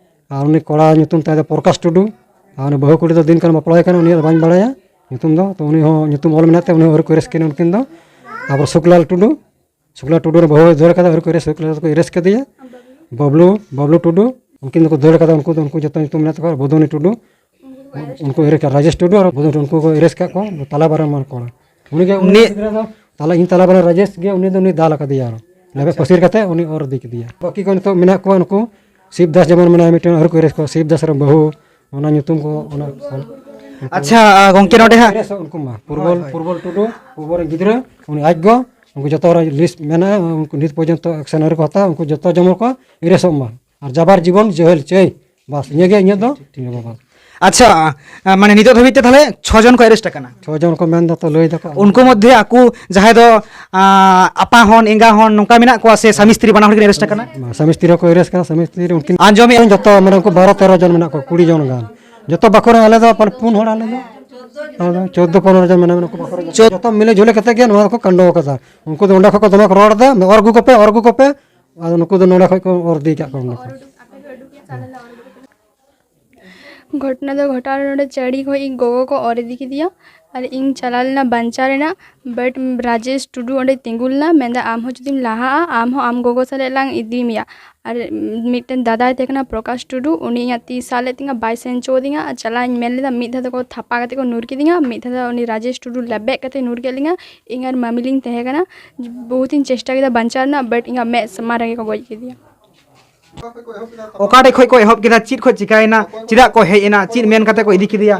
ᱟᱨ ᱩᱱᱤ ᱠᱚᱲᱟ ᱧᱩᱛᱩᱢ ᱛᱟᱭ ᱫᱚ ᱯᱨᱚᱠᱟᱥ ᱴᱩᱰᱩ, ᱟᱨ ᱩᱱᱤ ᱵᱟᱹᱦᱩ ᱠᱩᱲᱤ ᱫᱚ ᱫᱤᱱ ᱠᱟᱞ ᱵᱟᱯᱞᱟ ᱦᱩᱭ ᱠᱟᱱᱟ, ᱩᱱᱤᱭᱟᱜ ᱫᱚ ᱵᱟᱹᱧ ᱵᱟᱲᱟᱭᱟ ᱧᱩᱛᱩᱢ ᱫᱚ, ᱛᱚ ᱩᱱᱤ ᱦᱚᱸ ᱧᱩᱛᱩᱢ ᱚᱞ ᱢᱮᱱᱟᱜ ᱛᱮ ᱩᱱᱤ ᱦᱚᱸ ᱟᱹᱣᱨᱤ ᱠᱚ ᱮᱨᱮᱥᱴ ᱠᱤᱱᱟ ᱩᱱᱠᱤᱱ ᱫᱚ᱾ ᱛᱟᱨᱯᱚᱨ ᱥᱩᱠᱞᱟᱞ ᱴᱩᱰᱩ, ᱥᱩᱠᱞᱟ ᱴᱩᱰᱩ ᱨᱮ ᱵᱟᱹᱦᱩ ᱫᱟᱹᱲ ᱠᱟᱫᱟ, ᱟᱹᱣᱨᱤ ᱠᱚ ᱮᱨᱮᱥ, ᱥᱩᱠᱞᱟ ᱫᱚᱠᱚ ᱮᱨᱮᱥ ᱠᱟᱫᱮᱭᱟ᱾ ᱵᱟᱵᱞᱩ, ᱵᱟᱵᱞᱩ ᱴᱩᱰᱩ, ᱩᱱᱠᱤᱱ ᱫᱚᱠᱚ ᱫᱟᱹᱲ ᱠᱟᱫᱟ, ᱩᱱᱠᱩ ᱫᱚ, ᱩᱱᱠᱩ ᱡᱚᱛᱚ ᱧᱩᱛᱩᱢ ᱢᱮᱱᱟᱜ ᱛᱟᱠᱚᱣᱟ, ᱵᱚᱫᱚᱱᱤ ᱴᱩᱰᱩ, ᱩᱱᱠᱩ ᱮᱨᱮᱥ ᱠᱟᱫᱟ, ᱨᱟᱡᱮᱥ ᱴᱩᱰᱩ ᱟᱨ ᱵᱚᱫᱚᱱᱤ ᱴᱩᱰᱩ, ᱩᱱᱠᱩ ᱠᱚ ᱮᱨᱮᱥ ᱠᱟᱫ ᱠᱚᱣᱟ, ᱛᱟᱞᱟ ᱵᱟᱨ ᱨᱮᱱ ᱠᱚᱲᱟ᱾ ᱩᱱᱤ ᱜᱮ, ᱩᱱᱤ ᱩᱱᱤ ᱜᱤᱫᱽᱨᱟᱹ ᱫᱚ, ᱛᱟᱞᱟ, ᱤᱧ ᱛᱟᱞᱟ ᱵᱟᱨ ᱨᱮᱱ ᱨᱟᱡᱮᱥ ᱜᱮ, ᱩᱱᱤ ᱫᱚ ᱩᱱᱤ ᱫᱟᱞ ᱠᱟᱫᱮᱭᱟ ᱟᱨᱚ᱾ ᱞᱮᱵᱮᱫ ᱯᱟᱹᱥᱤᱨ ᱠᱟᱛᱮ ᱩᱱᱤ ᱚᱨ ᱤᱫᱤ ᱠᱮᱫᱮᱭᱟ᱾ ᱵᱟᱹᱠᱤ ᱠᱚ ᱱᱤᱛᱚᱜ ᱢᱮᱱᱟᱜ ᱠᱚᱣᱟ ᱱᱩᱠᱩ, ᱥᱤᱵ ᱫᱟᱥ ᱡᱮᱢᱚᱱ ᱢᱮᱱᱟᱭᱟ ᱢᱤᱫᱴᱮᱱ, ᱟᱹᱣᱨᱤ ᱠᱚ ᱮᱨᱮᱥ ᱠᱚᱣᱟ, ᱥᱤᱵ ᱫᱟᱥ ᱨᱮᱱ ᱵᱟᱹᱦᱩ, ᱚᱱᱟ ᱧᱩᱛᱩᱢ ᱠᱚ, ᱚᱱᱟ ᱟᱪᱪᱷᱟ, ᱜᱚᱝᱠᱮ, ᱱᱚᱰᱮ ᱦᱟᱸᱜ ᱮᱨᱮᱥᱚᱜ ᱩᱱᱠᱩ ᱢᱟ, ᱯᱩᱨᱵᱚᱞ, ᱦᱳᱭ, ᱦᱳᱭ᱾ ᱯᱩᱨᱵᱚᱞ ᱴᱩᱰᱩ, ᱯᱩᱨᱵᱚᱞ ᱨᱮᱱ ᱜᱤᱫᱽᱨᱟᱹ, ᱩᱱᱤ ᱟᱡ ᱜᱚ, ᱩᱱᱠᱩ ᱡᱚᱛᱚ ᱦᱚᱲ ᱞᱤᱥᱴ ᱢᱮᱱᱟᱜᱼᱟ, ᱩᱱᱠᱩ ᱱᱤᱛ ᱯᱚᱨᱡᱚᱱᱛᱚ ᱮᱠᱥᱮᱱ ᱟᱹᱣᱨᱤ ᱠᱚ ᱦᱟᱛᱟᱣᱟ, ᱩᱱᱠᱩ ᱡᱚᱛᱚ ᱡᱮᱢᱚᱱ ᱠᱚ ᱮᱨᱮᱥᱚᱜ ᱢᱟ᱾ ᱟᱨ ᱡᱟᱵᱟᱨ ᱡᱤᱵᱚᱱ ᱡᱮᱦᱮᱞ ᱪᱟᱹᱭ, ᱵᱟᱥ, ᱤᱱᱟᱹᱜᱮ ᱤᱧᱟᱹᱜ ᱫᱚ᱾ ᱴᱷᱤᱠ, ᱴᱷᱤᱠ, ᱴᱷᱤᱠ, ᱴᱷᱤᱠ᱾ ᱟᱪᱪᱷᱟ, ᱟ, ᱢᱟᱱᱮ ᱱᱤᱛᱚᱜ ᱫᱷᱟᱹᱵᱤᱡ ᱛᱮ ᱛᱟᱦᱞᱮ ᱪᱷᱚ ᱡᱚᱱ ᱠᱚ ᱮᱨᱮᱥᱴ ᱟᱠᱟᱱᱟ᱾ ᱪᱷᱚ ᱡᱚᱱ ᱠᱚ ᱢᱮᱱ ᱫᱟᱛᱚ, ᱞᱟᱹᱭ ᱫᱟᱠᱚ᱾ ᱩᱱᱠᱩ ᱢᱚᱫᱽᱫᱷᱮ ᱟᱠᱚ ᱡᱟᱦᱟᱸᱭ ᱫᱚ, ᱟ, ᱟᱯᱟ ᱦᱚᱱ, ᱮᱸᱜᱟ ᱦᱚᱱ, ᱱᱚᱝᱠᱟ ᱢᱮᱱᱟᱜ ᱠᱚᱣᱟ ᱥᱮ ᱥᱟᱢᱤ ᱥᱛᱨᱤ ᱵᱟᱱᱟ ᱦᱚᱲ ᱜᱮ ᱮᱨᱮᱥᱴ ᱟᱠᱟᱱᱟ? ᱵᱟᱝ, ᱥᱟᱢᱤ ᱥᱛᱨᱤ ᱦᱚᱸᱠᱚ ᱮᱨᱮᱥᱴ ᱠᱟᱱᱟ, ᱥᱟᱢᱤ ᱥᱛᱨᱤ ᱩᱱᱠᱤᱱ ᱟᱸᱡᱚᱢᱮᱫ ᱡᱚᱛᱚ, ᱢᱟᱱᱮ ᱩᱱᱠᱩ ᱵᱟᱨᱚ ᱛᱮᱨᱚ ᱡᱚᱱ ᱢᱮᱱᱟᱜ ᱠᱚᱣᱟ, ᱠᱩᱲᱤ ᱡᱚᱱ ᱜᱟᱱ᱾ ᱡᱚᱛᱚ ᱵᱟᱠᱚ ᱨᱮ, ᱟᱞᱮ ᱫᱚ ᱯᱩᱱ ᱦᱚᱲ, ᱟᱞᱮ ᱫᱚ᱾ ᱟᱫᱚ ᱪᱳᱫᱽᱫᱳ ᱯᱚᱱᱨᱚ ᱡᱚᱱ ᱢᱮᱱᱟᱜ ᱢᱮᱱᱟᱜ ᱠᱚᱣᱟ, ᱵᱟᱠᱚ ᱨᱮ᱾ ᱪᱳᱫᱽ- ᱡᱚᱛᱚ ᱢᱤᱞᱮ ᱡᱷᱩᱞᱮ ᱠᱟᱛᱮ ᱜᱮ ᱱᱚᱣᱟ ᱫᱚᱠᱚ ᱠᱟᱱᱰᱚ ᱟᱠᱟᱫᱟ᱾ ᱩᱱᱠᱩ ᱫᱚ ᱚᱸᱰᱮ ᱠᱷᱚᱱ ᱠᱚ ᱫᱚᱢᱮ ᱠᱚ ᱨᱚᱲ ᱮᱫᱟ, "ᱚᱨ ᱟᱹᱜᱩ ᱠᱚᱯᱮ, ᱚᱨ ᱟᱹᱜᱩ ᱠᱚᱯᱮ", ᱟᱫᱚ ᱱᱩᱠᱩ ᱫᱚ ᱱᱚᱸᱰᱮ ᱠᱷᱚᱱ ᱠᱚ ᱚᱨ ᱤᱫᱤ ᱠᱟᱜ ᱠᱚᱣᱟ ᱚᱸᱰᱮ ᱠᱷᱚᱱ᱾ ᱜᱷᱚᱴᱚᱱᱟ ᱫᱚ ᱜᱷᱚᱴᱟᱣ ᱞᱮᱱᱟ ᱱᱚᱰᱮ ᱪᱟᱹᱲᱤ ᱠᱷᱚᱱ ᱤᱧ ᱜᱚᱜᱚ ᱠᱚ ᱚᱨ ᱤᱫᱤ ᱠᱮᱫᱮᱭᱟ ᱟᱨ ᱤᱧ ᱪᱟᱞᱟᱣ ᱞᱮᱱᱟ ᱵᱟᱧᱪᱟᱣ ᱨᱮᱱᱟᱜ, but ᱨᱟᱡᱮᱥ ᱴᱩᱰᱩ ᱚᱸᱰᱮ ᱛᱤᱸᱜᱩ ᱞᱮᱱᱟ, ᱢᱮᱱᱫᱟ, "ᱟᱢ ᱦᱚᱸ ᱡᱩᱫᱤᱢ ᱞᱟᱦᱟᱜᱼᱟ, ᱟᱢ ᱦᱚᱸ ᱟᱢ ᱜᱚᱜᱚ ᱥᱟᱞᱟᱜ ᱞᱟᱝ ᱤᱫᱤ ᱢᱮᱭᱟ᱾" ᱟᱨ ᱢᱤᱫᱴᱮᱱ ᱫᱟᱫᱟᱭ ᱛᱟᱦᱮᱸ ᱠᱟᱱᱟ ᱯᱨᱚᱠᱟᱥ ᱴᱩᱰᱩ, ᱩᱱᱤ ᱤᱧᱟᱜ ᱛᱤ ᱥᱟᱵ ᱞᱮᱫ ᱛᱤᱧᱟ, ᱵᱟᱭ ᱥᱮᱱ ᱦᱚᱪᱚ ᱟᱹᱫᱤᱧᱟ᱾ ᱟᱨ ᱪᱟᱞᱟᱣ ᱤᱧ ᱢᱮᱱ ᱞᱮᱫᱟ, ᱢᱤᱫ ᱫᱷᱟᱣ ᱫᱚᱠᱚ ᱛᱷᱟᱯᱟ ᱠᱟᱛᱮ ᱠᱚ ᱱᱩᱨ ᱠᱤᱫᱤᱧᱟ, ᱢᱤᱫ ᱫᱷᱟᱣ ᱫᱚ ᱩᱱᱤ ᱨᱟᱡᱮᱥ ᱴᱩᱰᱩ ᱞᱮᱵᱮᱫ ᱠᱟᱛᱮ ᱱᱩᱨ ᱠᱮᱫ ᱞᱤᱧᱟ᱾ ᱤᱧ ᱟᱨ ᱢᱟᱢᱤ ᱞᱤᱧ ᱛᱟᱦᱮᱸ ᱠᱟᱱᱟ, ᱵᱚᱦᱩᱛ ᱤᱧ ᱪᱮᱥᱴᱟ ᱠᱮᱫᱟ ᱵᱟᱧᱪᱟᱣ ᱨᱮᱱᱟᱜ, but ᱤᱧᱟᱜ ᱢᱮᱫ ᱥᱟᱢᱟᱝ ᱨᱮᱜᱮ ᱠᱚ ᱜᱚᱡ ᱠᱮᱫᱮᱭᱟ᱾ ᱚᱠᱟ ᱴᱷᱮᱡ ᱠᱷᱚᱡ ᱠᱚ ᱮᱦᱚᱵ ᱠᱮᱫᱟ? ᱪᱮᱫ ᱠᱷᱚᱡ ᱪᱤᱠᱟᱭᱮᱱᱟ? ᱪᱮᱫᱟᱜ ᱠᱚ ᱦᱮᱡ ᱮᱱᱟ? ᱪᱮᱫ ᱢᱮᱱ ᱠᱟᱛᱮ ᱠᱚ ᱤᱫᱤ ᱠᱮᱫᱮᱭᱟ?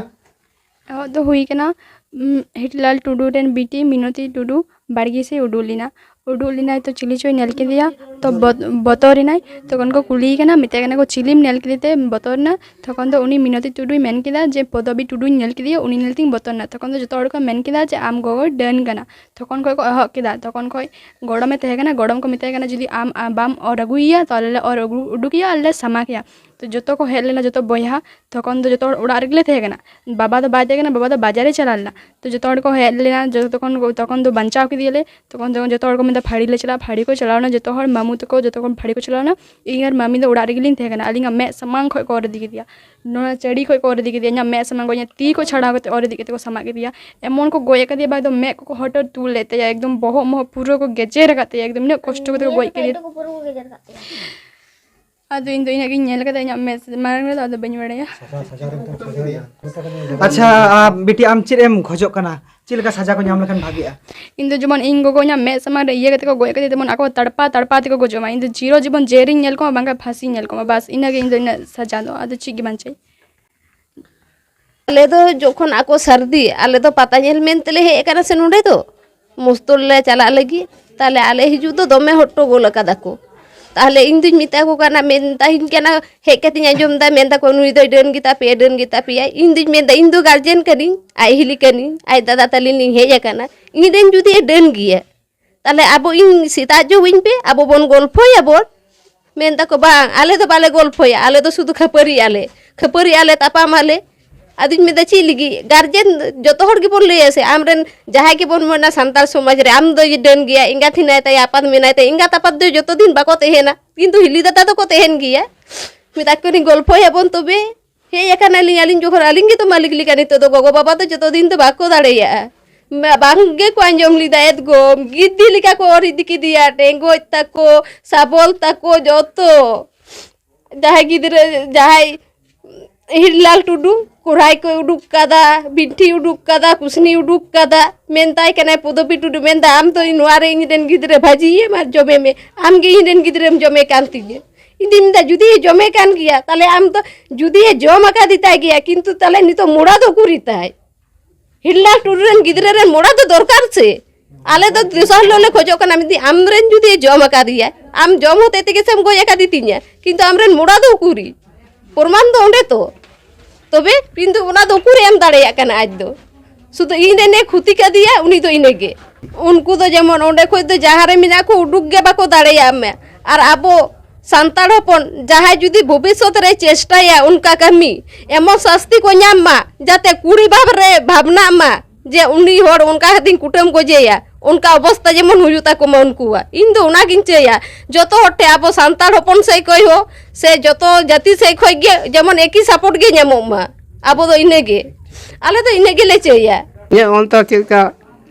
ᱮᱦᱚᱵ ᱫᱚ ᱦᱩᱭ ᱠᱟᱱᱟ, ᱩᱢ, ᱦᱤᱴᱞᱟᱞ ᱴᱩᱰᱩ ᱨᱮᱱ ᱵᱤᱴᱤ ᱢᱤᱱᱚᱛᱤ ᱴᱩᱰᱩ ᱵᱟᱲᱜᱮ ᱥᱮᱫ ᱩᱰᱩᱠ ᱞᱮᱱᱟ᱾ ᱩᱰᱩᱠ ᱞᱮᱱᱟᱭ ᱛᱚ ᱪᱤᱞᱤ ᱪᱚᱭ ᱧᱮᱞ ᱠᱮᱫᱮᱭᱟ, ᱛᱚ ᱵᱚᱛ-, ᱵᱚᱛᱚᱨ ᱮᱱᱟᱭ᱾ ᱛᱚᱠᱷᱚᱱ ᱠᱚ ᱠᱩᱞᱤᱭᱮ ᱠᱟᱱᱟ, ᱢᱮᱛᱟᱭ ᱠᱟᱱᱟ ᱠᱚ, "ᱪᱤᱞᱤᱢ ᱧᱮᱞ ᱠᱮᱫᱮ ᱛᱮ ᱵᱚᱛᱚᱨ ᱮᱱᱟ?" ᱛᱚᱠᱷᱚᱱ ᱫᱚ ᱩᱱᱤ ᱢᱤᱱᱚᱛᱤ ᱴᱩᱰᱩᱭ ᱢᱮᱱ ᱠᱮᱫᱟ ᱡᱮ, "ᱯᱚᱫᱚᱵᱤ ᱴᱩᱰᱩᱧ ᱧᱮᱞ ᱠᱮᱫᱮᱭᱟ, ᱩᱱᱤ ᱧᱮᱞ ᱛᱤᱧ ᱵᱚᱛᱚᱨ ᱮᱱᱟ᱾" ᱛᱚᱠᱷᱚᱱ ᱫᱚ ᱡᱚᱛᱚ ᱦᱚᱲ ᱠᱚ ᱢᱮᱱ ᱠᱮᱫᱟ ᱡᱮ, "ᱟᱢ ᱜᱚᱜᱚ ᱰᱟᱹᱱ ᱠᱟᱱᱟ᱾" ᱛᱚᱠᱷᱚᱱ ᱠᱷᱚᱡ ᱠᱚ ᱮᱦᱚᱵ ᱠᱮᱫᱟ᱾ ᱛᱚᱠᱷᱚᱱ ᱠᱷᱚᱡ ᱜᱚᱲᱚᱢᱮ ᱛᱟᱦᱮᱸ ᱠᱟᱱᱟ, ᱜᱚᱲᱚᱢ ᱠᱚ ᱢᱮᱛᱟᱭ ᱠᱟᱱᱟ, "ᱡᱩᱫᱤ ᱟᱢ, ᱟᱢ ᱵᱟᱢ ᱚᱨ ᱟᱹᱜᱩᱭᱮᱭᱟ, ᱛᱟᱦᱚᱞᱮ ᱞᱮ ᱚᱨ ᱟᱹᱜᱩ ᱩᱰᱩᱠᱮᱭᱟ ᱟᱨ ᱞᱮ ᱥᱟᱢᱟᱜᱮᱭᱟ᱾" ᱛᱚ ᱡᱚᱛᱚ ᱠᱚ ᱦᱮᱡ ᱞᱮᱱᱟ, ᱡᱚᱛᱚ ᱵᱚᱭᱦᱟ᱾ ᱛᱚᱠᱷᱚᱱ ᱫᱚ ᱡᱚᱛᱚ ᱦᱚᱲ ᱚᱲᱟᱜ ᱨᱮᱜᱮ ᱞᱮ ᱛᱟᱦᱮᱸ ᱠᱟᱱᱟ᱾ ᱵᱟᱵᱟ ᱫᱚ ᱵᱟᱭ ᱛᱟᱦᱮᱸ ᱠᱟᱱᱟ, ᱵᱟᱵᱟ ᱫᱚ ᱵᱟᱡᱟᱨᱮ ᱪᱟᱞᱟᱣ ᱞᱮᱱᱟ᱾ ᱛᱚ ᱡᱚᱛᱚ ᱦᱚᱲ ᱠᱚ ᱦᱮᱡ ᱞᱮᱱᱟ, ᱡᱚᱛᱚ ᱠᱷᱚᱱ, ᱛᱚᱠᱷᱚᱱ ᱫᱚ ᱵᱟᱧᱪᱟᱣ ᱠᱮᱫᱮᱭᱟᱞᱮ᱾ ᱛᱚᱠᱷᱚᱱ ᱫᱚ ᱡᱚᱛᱚ ᱦᱚᱲ ᱠᱚ ᱢᱮᱱᱫᱟ, "ᱯᱷᱟᱹᱲᱤ ᱞᱮ ᱪᱟᱞᱟᱜᱼᱟ, ᱯᱷᱟᱹᱲᱤ ᱠᱚ ᱪᱟᱞᱟᱣ ᱮᱱᱟ, ᱡᱚᱛᱚ ᱦᱚᱲ ᱢᱟᱢᱩ ᱛᱟᱠᱚ ᱡᱚᱛᱚ ᱠᱷᱚᱱ ᱯᱷᱟᱹᱲᱤ ᱠᱚ ᱪᱟᱞᱟᱣ ᱮᱱᱟ᱾ ᱤᱧ ᱟᱨ ᱢᱟᱢᱤ ᱫᱚ ᱚᱲᱟᱜ ᱨᱮᱜᱮ ᱞᱤᱧ ᱛᱟᱦᱮᱸ ᱠᱟᱱᱟ᱾ ᱟᱹᱞᱤᱧᱟᱜ ᱢᱮᱫ ᱥᱟᱢᱟᱝ ᱠᱷᱚᱡ ᱠᱚ ᱚᱨ ᱤᱫᱤ ᱠᱮᱫᱮᱭᱟ, ᱱᱚᱣᱟ ᱪᱟᱹᱲᱤ ᱠᱷᱚᱡ ᱠᱚ ᱚᱨ ᱤᱫᱤ ᱠᱮᱫᱮᱭᱟ, ᱤᱧᱟᱹᱜ ᱢᱮᱫ ᱥᱟᱢᱟᱝ ᱠᱷᱚᱡ ᱤᱧᱟᱹᱜ ᱛᱤ ᱠᱚ ᱪᱷᱟᱲᱟᱣ ᱠᱟᱛᱮ ᱚᱨ ᱤᱫᱤ ᱠᱟᱛᱮ ᱠᱚ ᱥᱟᱢᱟᱜ ᱠᱮᱫᱮᱭᱟ᱾ ᱮᱢᱚᱱ ᱠᱚ ᱜᱚᱡ ᱟᱠᱟᱫᱮᱭᱟ, ᱵᱟᱭ ᱫᱚ ᱢᱮᱫ ᱠᱚᱠᱚ ᱦᱚᱴᱚᱨ ᱛᱩᱞ ᱞᱮᱫ ᱛᱟᱭᱟ, ᱮᱠᱫᱚᱢ ᱵᱚᱦᱚᱜ ᱢᱚᱦᱚᱜ ᱯᱩᱨᱟᱹ ᱠᱚ ᱜᱮᱡᱮᱨ ᱟᱠᱟᱫ ᱛᱟᱭᱟ, ᱮᱠᱫᱚᱢ ᱤᱱᱟᱹᱜ ᱠᱚᱥᱴᱚ ᱠᱟᱛᱮ ᱠᱚ ᱜᱚᱡ ᱠᱮᱫᱮᱭᱟ᱾ ᱟᱫᱚ ᱤᱧ ᱫᱚ ᱤᱱᱟᱹᱜ ᱜᱤᱧ ᱧᱮᱞ ᱠᱟᱫᱟ ᱤᱧᱟᱹᱜ ᱢᱮᱫ ᱢᱟᱲᱟᱝ ᱨᱮᱫᱚ, ᱟᱫᱚ ᱵᱟᱹᱧ ᱵᱟᱲᱟᱭᱟ᱾ ᱟᱪᱪᱷᱟ, ᱟ, ᱵᱤᱴᱤ, ᱟᱢ ᱪᱮᱫ ᱮᱢ ᱠᱷᱚᱡᱚᱜ ᱠᱟᱱᱟ? ᱪᱮᱫ ᱞᱮᱠᱟ ᱥᱟᱡᱟ ᱠᱚ ᱧᱟᱢ ᱞᱮᱠᱷᱟᱱ ᱵᱷᱟᱜᱤᱜᱼᱟ? ᱤᱧ ᱫᱚ ᱡᱮᱢᱚᱱ ᱤᱧ ᱜᱚᱜᱚ ᱤᱧᱟᱹᱜ ᱢᱮᱫ ᱥᱟᱢᱟᱝ ᱨᱮ ᱤᱭᱟᱹ ᱠᱟᱛᱮ ᱠᱚ ᱜᱚᱡ ᱠᱟᱫᱮ, ᱡᱮᱢᱚᱱ ᱟᱠᱚ ᱛᱟᱲᱯᱟ ᱛᱟᱲᱯᱟ ᱛᱮᱠᱚ ᱜᱚᱡᱚᱜ ᱢᱟ᱾ ᱤᱧ ᱫᱚ ᱡᱤᱨᱳ ᱡᱤᱵᱚᱱ ᱡᱮᱨᱤᱧ ᱧᱮᱞ ᱠᱚᱢᱟ, ᱵᱟᱝᱠᱷᱟᱱ ᱯᱷᱟᱸᱥᱤᱧ ᱧᱮᱞ ᱠᱚᱢᱟ, ᱵᱟᱥ ᱤᱱᱟᱹᱜᱮ ᱤᱧ ᱫᱚ ᱤᱱᱟᱹᱜ ᱥᱟᱡᱟ ᱫᱚ, ᱟᱫᱚ ᱪᱮᱫ ᱜᱮ ᱵᱟᱝ ᱪᱟᱹᱭ᱾ ᱟᱞᱮ ᱫᱚ ᱡᱚᱠᱷᱚᱱ ᱟᱠᱚ ᱥᱟᱹᱨᱫᱤ, ᱟᱞᱮ ᱫᱚ ᱯᱟᱛᱟ ᱧᱮᱞ ᱢᱮᱱ ᱛᱮᱞᱮ ᱦᱮᱡ ᱟᱠᱟᱱᱟ ᱥᱮ ᱱᱚᱰᱮ ᱫᱚ, ᱢᱚᱥᱛᱚ ᱞᱮ ᱪᱟᱞᱟᱜ ᱞᱟᱹᱜᱤᱫ, ᱛᱟᱦᱞᱮ ᱟᱞᱮ ᱦᱤᱡᱩᱜ ᱫᱚ ᱫᱚᱢᱮ ᱦᱚᱴᱴᱚᱜᱳᱞ ᱟᱠᱟᱫᱟ ᱠᱚ᱾ ᱛᱟᱦᱞᱮ ᱤᱧ ᱫᱩᱧ ᱢᱮᱛᱟ ᱠᱚ ᱠᱟᱱᱟ, ᱢᱮᱛᱟᱧ ᱠᱟᱱᱟ, ᱦᱮᱡ ᱠᱟᱛᱮᱧ ᱟᱸᱡᱚᱢ ᱮᱫᱟ, ᱢᱮᱱ ᱫᱟᱠᱚ, "ᱱᱩᱭ ᱫᱚᱭ ᱰᱟᱹᱱ ᱜᱮᱛᱟ ᱯᱮᱭᱟ, ᱰᱟᱹᱱ ᱜᱮᱛᱟ ᱯᱮᱭᱟ᱾" ᱤᱧ ᱫᱩᱧ ᱢᱮᱱᱫᱟ, "ᱤᱧ ᱫᱚ ᱜᱟᱨᱡᱮᱱ ᱠᱟᱹᱱᱟᱹᱧ, ᱟᱡ ᱦᱤᱞᱤ ᱠᱟᱹᱱᱟᱹᱧ, ᱟᱡ ᱫᱟᱫᱟ ᱛᱟᱹᱞᱤᱧ ᱞᱤᱧ ᱦᱮᱡ ᱟᱠᱟᱱᱟ, ᱤᱧ ᱨᱮᱱ ᱡᱩᱫᱤ ᱮ ᱰᱟᱹᱱ ᱜᱮᱭᱟ, ᱛᱟᱦᱞᱮ ᱟᱵᱚ ᱤᱧ ᱥᱮᱛᱟᱜ ᱡᱚ ᱟᱹᱧ ᱯᱮ, ᱟᱵᱚ ᱵᱚᱱ ᱜᱚᱞᱯᱷᱚᱭᱟᱵᱚᱱ᱾" ᱢᱮᱱ ᱫᱟᱠᱚ, "ᱵᱟᱝ, ᱟᱞᱮ ᱫᱚ ᱵᱟᱞᱮ ᱜᱚᱞᱯᱷᱚᱭᱟ, ᱟᱞᱮ ᱫᱚ ᱥᱩᱫᱷᱩ ᱠᱷᱟᱹᱯᱟᱹᱨᱤᱜ ᱟᱞᱮ, ᱠᱷᱟᱹᱯᱟᱹᱨᱤᱜ ᱟᱞᱮ, ᱛᱟᱯᱟᱢ ᱟᱞᱮ᱾" ᱟᱫᱚᱧ ᱢᱮᱱᱫᱟ, "ᱪᱮᱫ ᱞᱟᱹᱜᱤᱫ?" ᱜᱟᱨᱡᱮᱱ ᱡᱚᱛᱚ ᱦᱚᱲ ᱜᱮᱵᱚᱱ ᱞᱟᱹᱭᱟ ᱥᱮ, ᱟᱢᱨᱮᱱ ᱡᱟᱦᱟᱸᱭ ᱜᱮᱵᱚᱱ ᱢᱮᱱᱟ ᱥᱟᱱᱛᱟᱲ ᱥᱚᱢᱟᱡᱽ ᱨᱮ, ᱟᱢ ᱫᱚᱭ ᱰᱟᱹᱱ ᱜᱮᱭᱟ, ᱮᱸᱜᱟᱛ ᱦᱮᱱᱟᱭ ᱛᱟᱭᱟ, ᱟᱯᱟᱛ ᱢᱮᱱᱟᱭ ᱛᱟᱭᱟ, ᱮᱸᱜᱟᱛ ᱟᱯᱟᱛ ᱫᱚ ᱡᱚᱛᱚ ᱫᱤᱱ ᱵᱟᱠᱚ ᱛᱟᱦᱮᱱᱟ, ᱠᱤᱱᱛᱩ ᱦᱤᱞᱤ ᱫᱟᱫᱟ ᱫᱚᱠᱚ ᱛᱟᱦᱮᱱ ᱜᱮᱭᱟ᱾ ᱢᱮᱛᱟ ᱠᱚ ᱠᱟᱹᱱᱟᱹᱧ, "ᱜᱚᱞᱯᱷᱚᱭᱟᱵᱚᱱ ᱛᱚᱵᱮ, ᱦᱮᱡ ᱟᱠᱟᱱᱟᱞᱤᱧ ᱟᱹᱞᱤᱧ ᱡᱚᱠᱷᱚᱱ, ᱟᱹᱞᱤᱧ ᱜᱮᱛᱚ ᱢᱟᱹᱞᱤᱠ ᱞᱮᱠᱟᱱ, ᱱᱤᱛᱚᱜ ᱫᱚ ᱜᱚᱜᱚ ᱵᱟᱵᱟ ᱫᱚ ᱡᱚᱛᱚ ᱫᱤᱱ ᱫᱚ ᱵᱟᱠᱚ ᱫᱟᱲᱮᱭᱟᱜᱼᱟ, ᱢᱟ-, ᱵᱟᱝ ᱜᱮᱠᱚ ᱟᱸᱡᱚᱢ ᱞᱮᱫᱟ ᱮᱫᱜᱚᱢ, ᱜᱤᱫᱤ ᱞᱮᱠᱟ ᱠᱚ ᱚᱨ ᱤᱫᱤ ᱠᱮᱫᱮᱭᱟ, ᱴᱮᱸᱜᱚᱡ ᱛᱟᱠᱚ, ᱥᱟᱵᱚᱞ ᱛᱟᱠᱚ, ᱡᱚᱛᱚ, ᱡᱟᱦᱟᱸᱭ ᱜᱤᱫᱽᱨᱟᱹ, ᱡᱟᱦᱟᱸᱭ ᱦᱤᱨᱞᱟᱞ ᱴᱩᱰᱩ ᱠᱚᱲᱦᱟᱭ ᱠᱚᱭ ᱩᱰᱩᱠ ᱠᱟᱫᱟ, ᱵᱤᱱᱴᱷᱤ ᱩᱰᱩᱠ ᱠᱟᱫᱟ, ᱠᱩᱥᱱᱤ ᱩᱰᱩᱠ ᱠᱟᱫᱟ", ᱢᱮᱱᱛᱟᱭ ᱠᱟᱱᱟᱭ ᱯᱚᱫᱚᱵᱤ ᱴᱩᱰᱩ, ᱢᱮᱱᱫᱟ, "ᱟᱢ ᱫᱚ ᱱᱚᱣᱟ ᱨᱮ ᱤᱧ ᱨᱮᱱ ᱜᱤᱫᱽᱨᱟᱹ ᱵᱷᱟᱹᱡᱤᱭᱮᱢ ᱟᱨ ᱡᱚᱢᱮ ᱢᱮ, ᱟᱢ ᱜᱮ ᱤᱧ ᱨᱮᱱ ᱜᱤᱫᱽᱨᱟᱹᱢ ᱡᱚᱢᱮ ᱠᱟᱱ ᱛᱤᱧᱟᱹ᱾" ᱤᱧ ᱫᱩᱧ ᱢᱮᱱᱫᱟ, ᱡᱩᱫᱤ ᱮ ᱡᱚᱢᱮ ᱠᱟᱱ ᱜᱮᱭᱟ, ᱛᱟᱦᱞᱮ ᱟᱢ ᱫᱚ ᱡᱩᱫᱤ ᱮ ᱡᱚᱢ ᱟᱠᱟᱫᱤ ᱛᱟᱭ ᱜᱮᱭᱟ, ᱠᱤᱱᱛᱩ ᱛᱟᱦᱞᱮ ᱱᱤᱛᱚᱜ ᱢᱚᱲᱟ ᱫᱚ ᱩᱠᱩᱨᱤ ᱛᱟᱭ? ᱦᱤᱨᱞᱟᱞ ᱴᱩᱰᱩ ᱨᱮᱱ ᱜᱤᱫᱽᱨᱟᱹ ᱨᱮᱱ ᱢᱚᱲᱟ ᱫᱚ ᱫᱚᱨᱠᱟᱨ ᱥᱮ? ᱟᱞᱮ ᱫᱚ ᱫᱚᱥᱟᱨ ᱦᱤᱞᱳᱜ ᱞᱮ ᱠᱷᱚᱡᱚᱜ ᱠᱟᱱᱟ, ᱢᱤᱫ ᱫᱤᱱ ᱟᱢ ᱨᱮᱱ ᱡᱩᱫᱤ ᱮ ᱡᱚᱢ ᱟᱠᱟᱫᱮᱭᱟ, ᱟᱢ ᱡᱚᱢ ᱦᱚᱛᱮ ᱛᱮᱜᱮ ᱥᱮᱢ ᱜᱚᱡ ᱟᱠᱟᱫᱮ ᱛᱤᱧᱟ, ᱠᱤᱱᱛᱩ ᱟᱢ ᱨᱮᱱ ᱢᱚᱲᱟ ᱫᱚ ᱩᱠᱩᱨᱤ? ᱯᱨᱚᱢᱟᱱ ᱫᱚ ᱚᱸᱰᱮ ᱛᱚ᱾ ᱛᱚᱵᱮ ᱠᱤᱱᱛᱩ ᱚᱱᱟ ᱫᱚ ᱩᱠᱩᱨᱮ ᱮᱢ ᱫᱟᱲᱮᱭᱟᱜ ᱠᱟᱱᱟ ᱟᱡ ᱫᱚ? ᱥᱩᱫᱷᱩ ᱤᱧ ᱨᱮᱱᱮ ᱠᱷᱚᱛᱤ ᱠᱟᱫᱮᱭᱟ, ᱩᱱᱤ ᱫᱚ ᱤᱱᱟᱹᱜᱮ᱾ ᱩᱱᱠᱩ ᱫᱚ ᱡᱮᱢᱚᱱ ᱚᱸᱰᱮ ᱠᱷᱚᱡ ᱫᱚ ᱡᱟᱦᱟᱸ ᱨᱮ ᱢᱮᱱᱟᱜ ᱠᱚ, ᱩᱰᱩᱠ ᱜᱮ ᱵᱟᱠᱚ ᱫᱟᱲᱮᱭᱟᱜ ᱢᱟ᱾ ᱟᱨ ᱟᱵᱚ ᱥᱟᱱᱛᱟᱲ ᱦᱚᱯᱚᱱ ᱡᱟᱦᱟᱸᱭ ᱡᱩᱫᱤ ᱵᱷᱚᱵᱤᱥᱥᱚᱛ ᱨᱮ ᱪᱮᱥᱴᱟᱭᱟ, ᱚᱱᱠᱟ ᱠᱟᱹᱢᱤ, ᱮᱢᱚᱱ ᱥᱟᱥᱛᱤ ᱠᱚ ᱧᱟᱢ ᱢᱟ, ᱡᱟᱛᱮ ᱠᱩᱲᱤ ᱵᱷᱟᱵᱽ ᱨᱮ ᱵᱷᱟᱵᱽᱱᱟᱜ ᱢᱟ ᱡᱮ ᱩᱱᱤ ᱦᱚᱲ ᱚᱱᱠᱟ ᱠᱟᱛᱮᱧ ᱠᱩᱴᱟᱹᱢ ᱜᱚᱡᱮᱭᱟ, ᱚᱱᱠᱟ ᱚᱵᱚᱥᱛᱟ ᱡᱮᱢᱚᱱ ᱦᱩᱭᱩᱜ ᱛᱟᱠᱚ ᱢᱟ ᱩᱱᱠᱩᱣᱟᱜ᱾ ᱤᱧ ᱫᱚ ᱚᱱᱟᱜᱤᱧ ᱪᱟᱹᱭᱟ, ᱡᱚᱛᱚ ᱦᱚᱲ ᱴᱷᱮᱱ, ᱟᱵᱚ ᱥᱟᱱᱛᱟᱲ ᱦᱚᱯᱚᱱ ᱥᱮᱫ ᱠᱷᱚᱡ ᱦᱚᱸ ᱥᱮ ᱡᱚᱛᱚ ᱡᱟᱹᱛᱤ ᱥᱮᱫ ᱠᱷᱚᱡ ᱜᱮ ᱡᱮᱢᱚᱱ ᱮᱠᱤ ᱥᱟᱯᱳᱨᱴ ᱜᱮ ᱧᱟᱢᱚᱜ ᱢᱟ᱾ ᱟᱵᱚ ᱫᱚ ᱤᱱᱟᱹᱜᱮ, ᱟᱞᱮ ᱫᱚ ᱤᱱᱟᱹ ᱜᱮᱞᱮ ᱪᱟᱹᱭᱟ᱾ ᱤᱧᱟᱹᱜ ᱚᱱᱛᱚᱨ ᱪᱮᱫ ᱞᱮᱠᱟ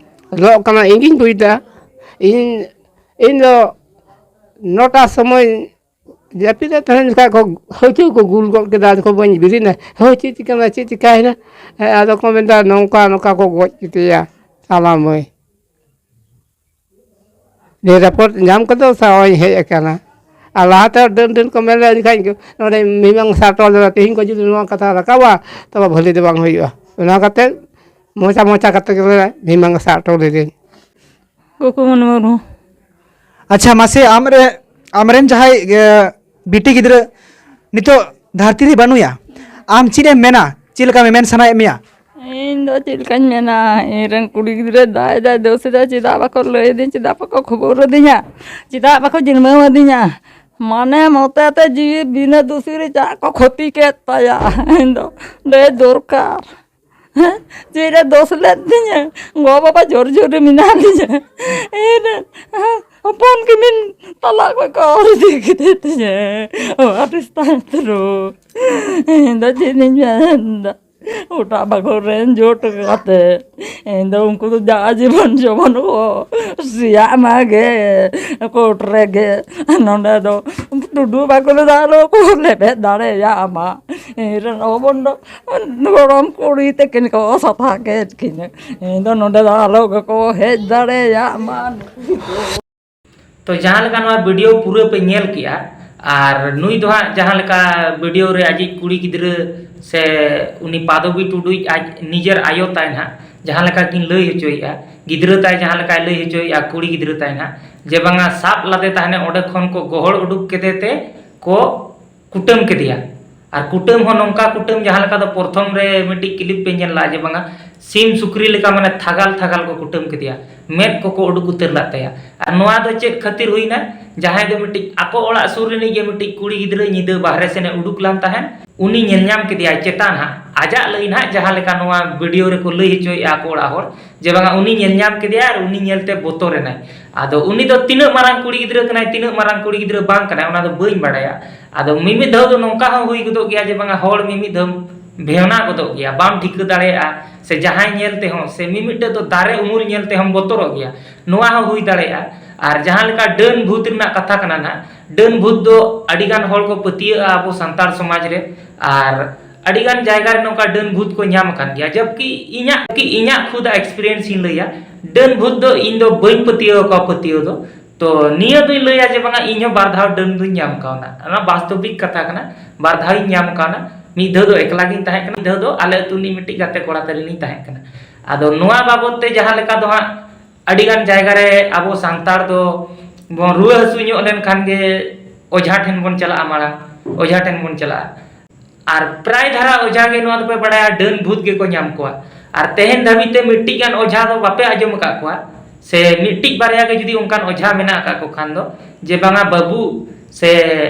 ᱞᱚᱜ ᱠᱟᱱᱟ, ᱤᱧ ᱜᱤᱧ ᱵᱩᱡᱽ ᱮᱫᱟ᱾ ᱤᱧ, ᱤᱧ ᱫᱚ ᱱᱚᱴᱟ ᱥᱚᱢᱚᱭ ᱡᱟᱹᱯᱤᱫ ᱨᱮ ᱛᱟᱦᱮᱱ ᱡᱚᱠᱷᱟᱡ ᱠᱚ ᱦᱟᱹᱪᱩ ᱠᱚ ᱜᱩᱞ ᱜᱚᱫ ᱠᱮᱫᱟ, ᱟᱫᱚ ᱠᱚ ᱵᱟᱹᱧ ᱵᱮᱨᱮᱫ ᱮᱱᱟ, ᱦᱳᱭ, ᱪᱮᱫ ᱪᱤᱠᱟᱹᱭᱮᱱᱟ, ᱪᱮᱫ ᱪᱤᱠᱟᱹᱭᱮᱱᱟ? ᱦᱮᱸ, ᱟᱫᱚ ᱠᱚ ᱢᱮᱱᱫᱟ, "ᱱᱚᱝᱠᱟ ᱱᱚᱝᱠᱟ ᱠᱚ ᱜᱚᱡ ᱠᱮᱫᱮᱭᱟ ᱛᱟᱞᱟ ᱢᱟᱹᱭ᱾" ᱱᱤᱭᱟᱹ ᱨᱤᱯᱳᱨᱴ ᱧᱟᱢ ᱠᱟᱛᱮ ᱥᱟᱶ ᱤᱧ ᱦᱮᱡ ᱟᱠᱟᱱᱟ᱾ ᱟᱨ ᱞᱟᱦᱟᱛᱮ ᱰᱟᱹᱱ ᱰᱟᱹᱱ ᱠᱚ ᱢᱮᱱ ᱞᱮᱫ ᱠᱷᱟᱱ ᱜᱮ, ᱱᱚᱰᱮ ᱢᱤᱢᱟᱝᱥᱟ ᱦᱚᱴᱚ ᱞᱮᱫᱟ, ᱛᱮᱦᱮᱧ ᱠᱚ ᱡᱩᱫᱤ ᱱᱚᱣᱟ ᱠᱟᱛᱷᱟ ᱨᱟᱠᱟᱵᱟ, ᱛᱚᱵᱮ ᱵᱷᱟᱹᱞᱤ ᱫᱚ ᱵᱟᱝ ᱦᱩᱭᱩᱜᱼᱟ᱾ ᱚᱱᱟ ᱠᱟᱛᱮ ᱢᱚᱪᱟ ᱢᱚᱪᱟ ᱠᱟᱛᱮ ᱜᱮᱞᱮ ᱢᱤᱢᱟᱝᱥᱟ ᱦᱚᱴᱚ ᱞᱮᱫᱟᱹᱧ᱾ ᱠᱩᱠᱢᱩ ᱢᱩᱨᱢᱩ᱾ ᱟᱪᱪᱷᱟ, ᱢᱟᱥᱮ ᱟᱢ ᱨᱮ ᱟᱢᱨᱮᱱ ᱡᱟᱦᱟᱸᱭ ᱵᱤᱴᱤ ᱜᱤᱫᱽᱨᱟᱹ ᱱᱤᱛᱚᱜ ᱫᱷᱟᱹᱨᱛᱤ ᱨᱮ ᱵᱟᱹᱱᱩᱭᱟ, ᱟᱢ ᱪᱮᱫ ᱮᱢ ᱢᱮᱱᱟ? ᱪᱮᱫ ᱞᱮᱠᱟ ᱢᱮᱢᱮᱱ ᱥᱟᱱᱟᱭᱮᱫ ᱢᱮᱭᱟ? ᱤᱧ ᱫᱚ ᱪᱮᱫ ᱞᱮᱠᱟᱧ ᱢᱮᱱᱟ, ᱤᱧ ᱨᱮᱱ ᱠᱩᱲᱤ ᱜᱤᱫᱽᱨᱟᱹ ᱫᱟᱭ ᱫᱟᱭ ᱫᱳᱥ ᱮᱫᱟ, ᱪᱮᱫᱟᱜ ᱵᱟᱠᱚ ᱞᱟᱹᱭ ᱟᱹᱫᱤᱧ, ᱪᱮᱫᱟᱜ ᱵᱟᱠᱚ ᱠᱷᱚᱵᱚᱨ ᱟᱹᱫᱤᱧᱟ, ᱪᱮᱫᱟᱜ ᱵᱟᱠᱚ ᱡᱤᱱᱢᱟᱹᱣ ᱟᱹᱫᱤᱧᱟ? ᱢᱟᱱᱮ ᱢᱚᱛᱮ ᱛᱮ ᱡᱤᱣᱤ ᱵᱤᱱᱟᱹ ᱫᱩᱥᱤ ᱨᱮ ᱪᱮᱫᱟᱜ ᱠᱚ ᱠᱷᱚᱛᱤ ᱠᱮᱫ ᱛᱟᱭᱟ? ᱤᱧ ᱫᱚ ᱞᱟᱹᱭ ᱫᱚᱨᱠᱟᱨ᱾ ᱪᱮᱫ ᱨᱮ ᱫᱳᱥ ᱞᱮᱫ ᱛᱤᱧᱟᱹ? ᱜᱚ ᱵᱟᱵᱟ ᱡᱳᱨ ᱡᱳᱨ ᱨᱮ ᱢᱮᱱᱟᱜ ᱞᱤᱧᱟᱹ᱾ ᱤᱧ ᱨᱮᱱ ᱦᱚᱯᱚᱱ ᱠᱤᱱᱤᱧ ᱛᱟᱞᱟ ᱠᱷᱚᱡ ᱠᱚ ᱚᱨ ᱤᱫᱤ ᱠᱮᱫᱮ ᱛᱤᱧᱟᱹ᱾ ᱚ, ᱟᱹᱰᱤ ᱥᱟᱥᱛᱨᱚ᱾ ᱤᱧ ᱫᱚ ᱪᱮᱫ ᱤᱧ ᱢᱮᱱᱫᱟ? ᱜᱚᱴᱟ ᱵᱟᱠᱚ ᱨᱮᱱ ᱡᱳᱴ ᱠᱟᱛᱮ ᱤᱧ ᱫᱚ ᱩᱱᱠᱩ ᱫᱚ ᱡᱟ ᱡᱤᱵᱚᱱ ᱡᱮᱢᱚᱱ ᱠᱚ ᱥᱮᱭᱟᱜ ᱢᱟ ᱜᱮ ᱠᱳᱨᱴ ᱨᱮᱜᱮ᱾ ᱱᱚᱰᱮ ᱫᱚ ᱴᱩᱰᱩ ᱵᱟᱠᱚ ᱞᱟᱹᱭ ᱫᱟ ᱟᱞᱚ ᱠᱚ ᱞᱮᱵᱮᱫ ᱫᱟᱲᱮᱭᱟᱜ ᱢᱟ᱾ ᱤᱧ ᱨᱮᱱ ᱦᱚᱯᱚᱱ ᱫᱚ ᱜᱚᱲᱚᱢ ᱠᱩᱲᱤ ᱛᱟᱹᱠᱤᱱ ᱠᱚ ᱥᱟᱯᱷᱟ ᱠᱮᱫ ᱠᱤᱱᱟᱹ᱾ ᱤᱧ ᱫᱚ ᱱᱚᱰᱮ ᱫᱚ ᱟᱞᱚ ᱜᱮᱠᱚ ᱦᱮᱡ ᱫᱟᱲᱮᱭᱟᱜ ᱢᱟ᱾ ᱛᱚ ᱡᱟᱦᱟᱸ ᱞᱮᱠᱟ ᱱᱚᱣᱟ ᱵᱷᱤᱰᱤᱭᱳ ᱯᱩᱨᱟᱹ ᱯᱮ ᱧᱮᱞ ᱠᱮᱜᱼᱟ, ᱟᱨ ᱱᱩᱭ ᱫᱚ ᱦᱟᱸᱜ ᱡᱟᱦᱟᱸ ᱞᱮᱠᱟ ᱵᱷᱤᱰᱤᱭᱳ ᱨᱮ ᱟᱡᱤᱡ ᱠᱩᱲᱤ ᱜᱤᱫᱽᱨᱟᱹ ᱥᱮ ᱩᱱᱤ ᱯᱟᱫᱚᱵᱤ ᱴᱩᱰᱩᱭᱤᱡ ᱟᱡ ᱱᱤᱡᱮᱨ ᱟᱭᱳ ᱛᱟᱭ ᱱᱟᱦᱟᱜ ᱡᱟᱦᱟᱸ ᱞᱮᱠᱟ ᱠᱤᱱ ᱞᱟᱹᱭ ᱦᱚᱪᱚᱭᱮᱫᱼᱟ, ᱜᱤᱫᱽᱨᱟᱹ ᱛᱟᱭ ᱡᱟᱦᱟᱸ ᱞᱮᱠᱟᱭ ᱞᱟᱹᱭ ᱦᱚᱪᱚᱭᱮᱫᱼᱟ ᱠᱩᱲᱤ ᱜᱤᱫᱽᱨᱟᱹ ᱛᱟᱭ ᱱᱟᱦᱟᱜ, ᱡᱮ ᱵᱟᱝᱟ ᱥᱟᱵ ᱞᱟᱫᱮ ᱛᱟᱦᱮᱱᱮ, ᱚᱸᱰᱮ ᱠᱷᱚᱱ ᱠᱚ ᱜᱚᱦᱚᱲ ᱩᱰᱩᱠ ᱠᱮᱫᱮ ᱛᱮ ᱠᱚ ᱠᱩᱴᱟᱹᱢ ᱠᱮᱫᱮᱭᱟ᱾ ᱟᱨ ᱠᱩᱴᱟᱹᱢ ᱦᱚᱸ ᱱᱚᱝᱠᱟ ᱠᱩᱴᱟᱹᱢ ᱡᱟᱦᱟᱸ ᱞᱮᱠᱟ ᱫᱚ ᱯᱨᱚᱛᱷᱚᱢ ᱨᱮ ᱢᱤᱫᱴᱤᱡ ᱠᱞᱤᱯ ᱯᱮ ᱧᱮᱞ ᱞᱮᱫᱼᱟ ᱡᱮ ᱵᱟᱝᱟ ᱥᱤᱢ ᱥᱩᱠᱨᱤ ᱞᱮᱠᱟ ᱢᱟᱱᱮ ᱛᱷᱟᱜᱟᱞ ᱛᱷᱟᱜᱟᱞ ᱠᱚ ᱠᱩᱴᱟᱹᱢ ᱠᱮᱫᱮᱭᱟ, ᱢᱮᱫ ᱠᱚᱠᱚ ᱩᱰᱩᱠ ᱩᱛᱟᱹᱨ ᱞᱮᱫ ᱛᱟᱭᱟ᱾ ᱟᱨ ᱱᱚᱣᱟ ᱫᱚ ᱪᱮᱫ ᱠᱷᱟᱹᱛᱤᱨ ᱦᱩᱭᱱᱟ? ᱡᱟᱦᱟᱸᱭ ᱫᱚ ᱢᱤᱫᱴᱤᱡ ᱟᱠᱚ ᱚᱲᱟᱜ ᱥᱩᱨ ᱨᱤᱱᱤᱡ ᱜᱮ ᱢᱤᱫᱴᱤᱡ ᱠᱩᱲᱤ ᱜᱤᱫᱽᱨᱟᱹ ᱧᱤᱫᱟᱹ ᱵᱟᱦᱨᱮ ᱥᱮᱱᱮ ᱩᱰᱩᱠ ᱞᱮᱱ ᱛᱟᱦᱮᱸᱫ, ᱩᱱᱤ ᱧᱮᱞ ᱧᱟᱢ ᱠᱮᱫᱮᱭᱟᱭ ᱪᱮᱛᱟᱱ ᱦᱟᱸᱜ, ᱟᱡᱟᱜ ᱞᱟᱹᱭ ᱱᱟᱦᱟᱜ ᱡᱟᱦᱟᱸ ᱞᱮᱠᱟ ᱱᱚᱣᱟ ᱵᱷᱤᱰᱤᱭᱳ ᱨᱮᱠᱚ ᱞᱟᱹᱭ ᱦᱚᱪᱚᱭᱮᱫᱼᱟ ᱟᱠᱚ ᱚᱲᱟᱜ ᱦᱚᱲ, ᱡᱮ ᱵᱟᱝᱟ ᱩᱱᱤ ᱧᱮᱞ ᱧᱟᱢ ᱠᱮᱫᱮᱭᱟ ᱟᱨ ᱩᱱᱤ ᱧᱮᱞᱛᱮ ᱵᱚᱛᱚᱨ ᱮᱱᱟᱭ᱾ ᱟᱫᱚ ᱩᱱᱤ ᱫᱚ ᱛᱤᱱᱟᱹᱜ ᱢᱟᱨᱟᱝ ᱠᱩᱲᱤ ᱜᱤᱫᱽᱨᱟᱹ ᱠᱟᱱᱟᱭ, ᱛᱤᱱᱟᱹᱜ ᱢᱟᱨᱟᱝ ᱠᱩᱲᱤ ᱜᱤᱫᱽᱨᱟᱹ ᱵᱟᱝ ᱠᱟᱱᱟᱭ, ᱚᱱᱟ ᱫᱚ ᱵᱟᱹᱧ ᱵᱟᱲᱟᱭᱟ᱾ ᱟᱫᱚ ᱢᱤᱢᱤᱫ ᱫᱷᱟᱣ ᱫᱚ ᱱᱚᱝᱠᱟ ᱦᱚᱸ ᱦᱩᱭ ᱜᱚᱫᱚᱜ ᱜᱮᱭᱟ ᱡᱮ ᱵᱟᱝᱟ ᱦᱚᱲ ᱢᱤᱢᱤᱫ ᱫᱷᱟᱣ ᱵᱷᱮᱣᱱᱟ ᱜᱚᱫᱚᱜ ᱜᱮᱭᱟ, ᱵᱟᱢ ᱴᱷᱤᱠᱟᱹ ᱫᱟᱲᱮᱭᱟᱜᱼᱟ, ᱥᱮ ᱡᱟᱦᱟᱸᱭ ᱧᱮᱞ ᱛᱮᱦᱚᱸ, ᱥᱮ ᱢᱤᱢᱤᱫᱴᱟᱹᱜ ᱫᱚ ᱫᱟᱨᱮ ᱩᱢᱩᱞ ᱧᱮᱞ ᱛᱮᱦᱚᱸᱢ ᱵᱚᱛᱚᱨᱚᱜ ᱜᱮᱭᱟ, ᱱᱚᱣᱟ ᱦᱚᱸ ᱦᱩᱭ ᱫᱟᱲᱮᱭᱟᱜᱼᱟ᱾ ᱟᱨ ᱡᱟᱦᱟᱸ ᱞᱮᱠᱟ ᱰᱟᱹᱱ ᱵᱷᱩᱛ ᱨᱮᱱᱟᱜ ᱠᱟᱛᱷᱟ ᱠᱟᱱᱟ ᱱᱟᱦᱟᱜ, ᱰᱟᱹᱱ ᱵᱷᱩᱛ ᱫᱚ ᱟᱹᱰᱤᱜᱟᱱ ᱦᱚᱲ ᱠᱚ ᱯᱟᱹᱛᱭᱟᱹᱜᱼᱟ ᱟᱵᱚ ᱥᱟᱱᱛᱟᱲ ᱥᱚᱢᱟᱡᱽ ᱨᱮ, ᱟᱨ ᱟᱹᱰᱤᱜᱟᱱ ᱡᱟᱭᱜᱟ ᱨᱮ ᱱᱚᱝᱠᱟ ᱰᱟᱹᱱ ᱵᱷᱩᱛ ᱠᱚ ᱧᱟᱢ ᱟᱠᱟᱱ ᱜᱮᱭᱟ᱾ ᱡᱚᱵᱠᱤ ᱤᱧᱟᱹᱜ, ᱠᱤ ᱤᱧᱟᱹᱜ ᱠᱷᱩᱫ ᱮᱠᱥᱯᱤᱨᱤᱭᱮᱱᱥ ᱤᱧ ᱞᱟᱹᱭᱟ, ᱰᱟᱹᱱ ᱵᱷᱩᱛ ᱫᱚ ᱤᱧ ᱫᱚ ᱵᱟᱹᱧ ᱯᱟᱹᱛᱭᱟᱹᱣ ᱟᱠᱚᱣᱟ ᱯᱟᱹᱛᱭᱟᱹᱣ ᱫᱚ᱾ ᱛᱚ ᱱᱤᱭᱟᱹ ᱫᱚᱧ ᱞᱟᱹᱭᱟ ᱡᱮ ᱵᱟᱝᱟ ᱤᱧ ᱦᱚᱸ ᱵᱟᱨ ᱫᱷᱟᱣ ᱰᱟᱹᱱ ᱫᱚᱧ ᱧᱟᱢ ᱠᱟᱣᱱᱟ, ᱚᱱᱟ ᱵᱟᱥᱛᱚᱵᱤᱠ ᱠᱟᱛᱷᱟ ᱠᱟᱱᱟ, ᱵᱟᱨ ᱫᱷᱟᱣ ᱤᱧ ᱧᱟᱢ ᱠᱟᱣᱱᱟ᱾ ᱢᱤᱫ ᱫᱷᱟᱣ ᱫᱚ ᱮᱠᱞᱟ ᱜᱤᱧ ᱛᱟᱦᱮᱸ ᱠᱟᱱᱟ, ᱢᱤᱫ ᱫᱷᱟᱣ ᱫᱚ ᱟᱞᱮ ᱟᱹᱛᱩ ᱨᱤᱱᱤᱡ ᱢᱤᱫᱴᱤᱡ ᱜᱟᱛᱮ ᱠᱚᱲᱟ ᱛᱟᱹᱞᱤᱧ ᱞᱤᱧ ᱛᱟᱦᱮᱸ ᱠᱟᱱᱟ᱾ ᱟᱫᱚ ᱱᱚᱣᱟ ᱵᱟᱵᱚᱛ ᱛᱮ ᱡᱟᱦᱟᱸ ᱞᱮᱠᱟ ᱫᱚ ᱦᱟᱸᱜ ᱟᱹᱰᱤᱜᱟᱱ ᱡᱟᱭᱜᱟ ᱨᱮ ᱟᱵᱚ ᱥᱟᱱᱛᱟᱲ ᱫᱚ ᱵᱚᱱ ᱨᱩᱣᱟᱹ ᱦᱟᱹᱥᱩ ᱧᱚᱜ ᱞᱮᱱᱠᱷᱟᱱ ᱜᱮ ᱚᱡᱷᱟ ᱴᱷᱮᱱ ᱵᱚᱱ ᱪᱟᱞᱟᱜᱼᱟ, ᱢᱟᱲᱟᱝ ᱚᱡᱷᱟ ᱴᱷᱮᱱ ᱵᱚᱱ ᱪᱟᱞᱟᱜᱼᱟ᱾ ᱟᱨ ᱯᱨᱟᱭ ᱫᱷᱟᱨᱟ ᱚᱡᱷᱟ ᱜᱮ, ᱱᱚᱣᱟ ᱫᱚᱯᱮ ᱵᱟᱲᱟᱭᱟ, ᱰᱟᱹᱱ ᱵᱷᱩᱛ ᱜᱮᱠᱚ ᱧᱟᱢ ᱠᱚᱣᱟ᱾ ᱟᱨ ᱛᱮᱦᱮᱧ ᱫᱷᱟᱹᱵᱤᱡ ᱛᱮ ᱢᱤᱫᱴᱤᱡ ᱜᱟᱱ ᱚᱡᱷᱟ ᱫᱚ ᱵᱟᱯᱮ ᱟᱸᱡᱚᱢ ᱟᱠᱟᱫ ᱠᱚᱣᱟ, ᱥᱮ ᱢᱤᱫᱴᱤᱡ ᱵᱟᱨᱭᱟ ᱜᱮ ᱡᱩᱫᱤ ᱚᱱᱠᱟᱱ ᱚᱡᱷᱟ ᱢᱮᱱᱟᱜ ᱟᱠᱟᱫ ᱠᱚ ᱠᱷᱟᱱ ᱫᱚ, ᱡᱮ ᱵᱟᱝᱟ ᱵᱟᱹᱵᱩ ᱥᱮ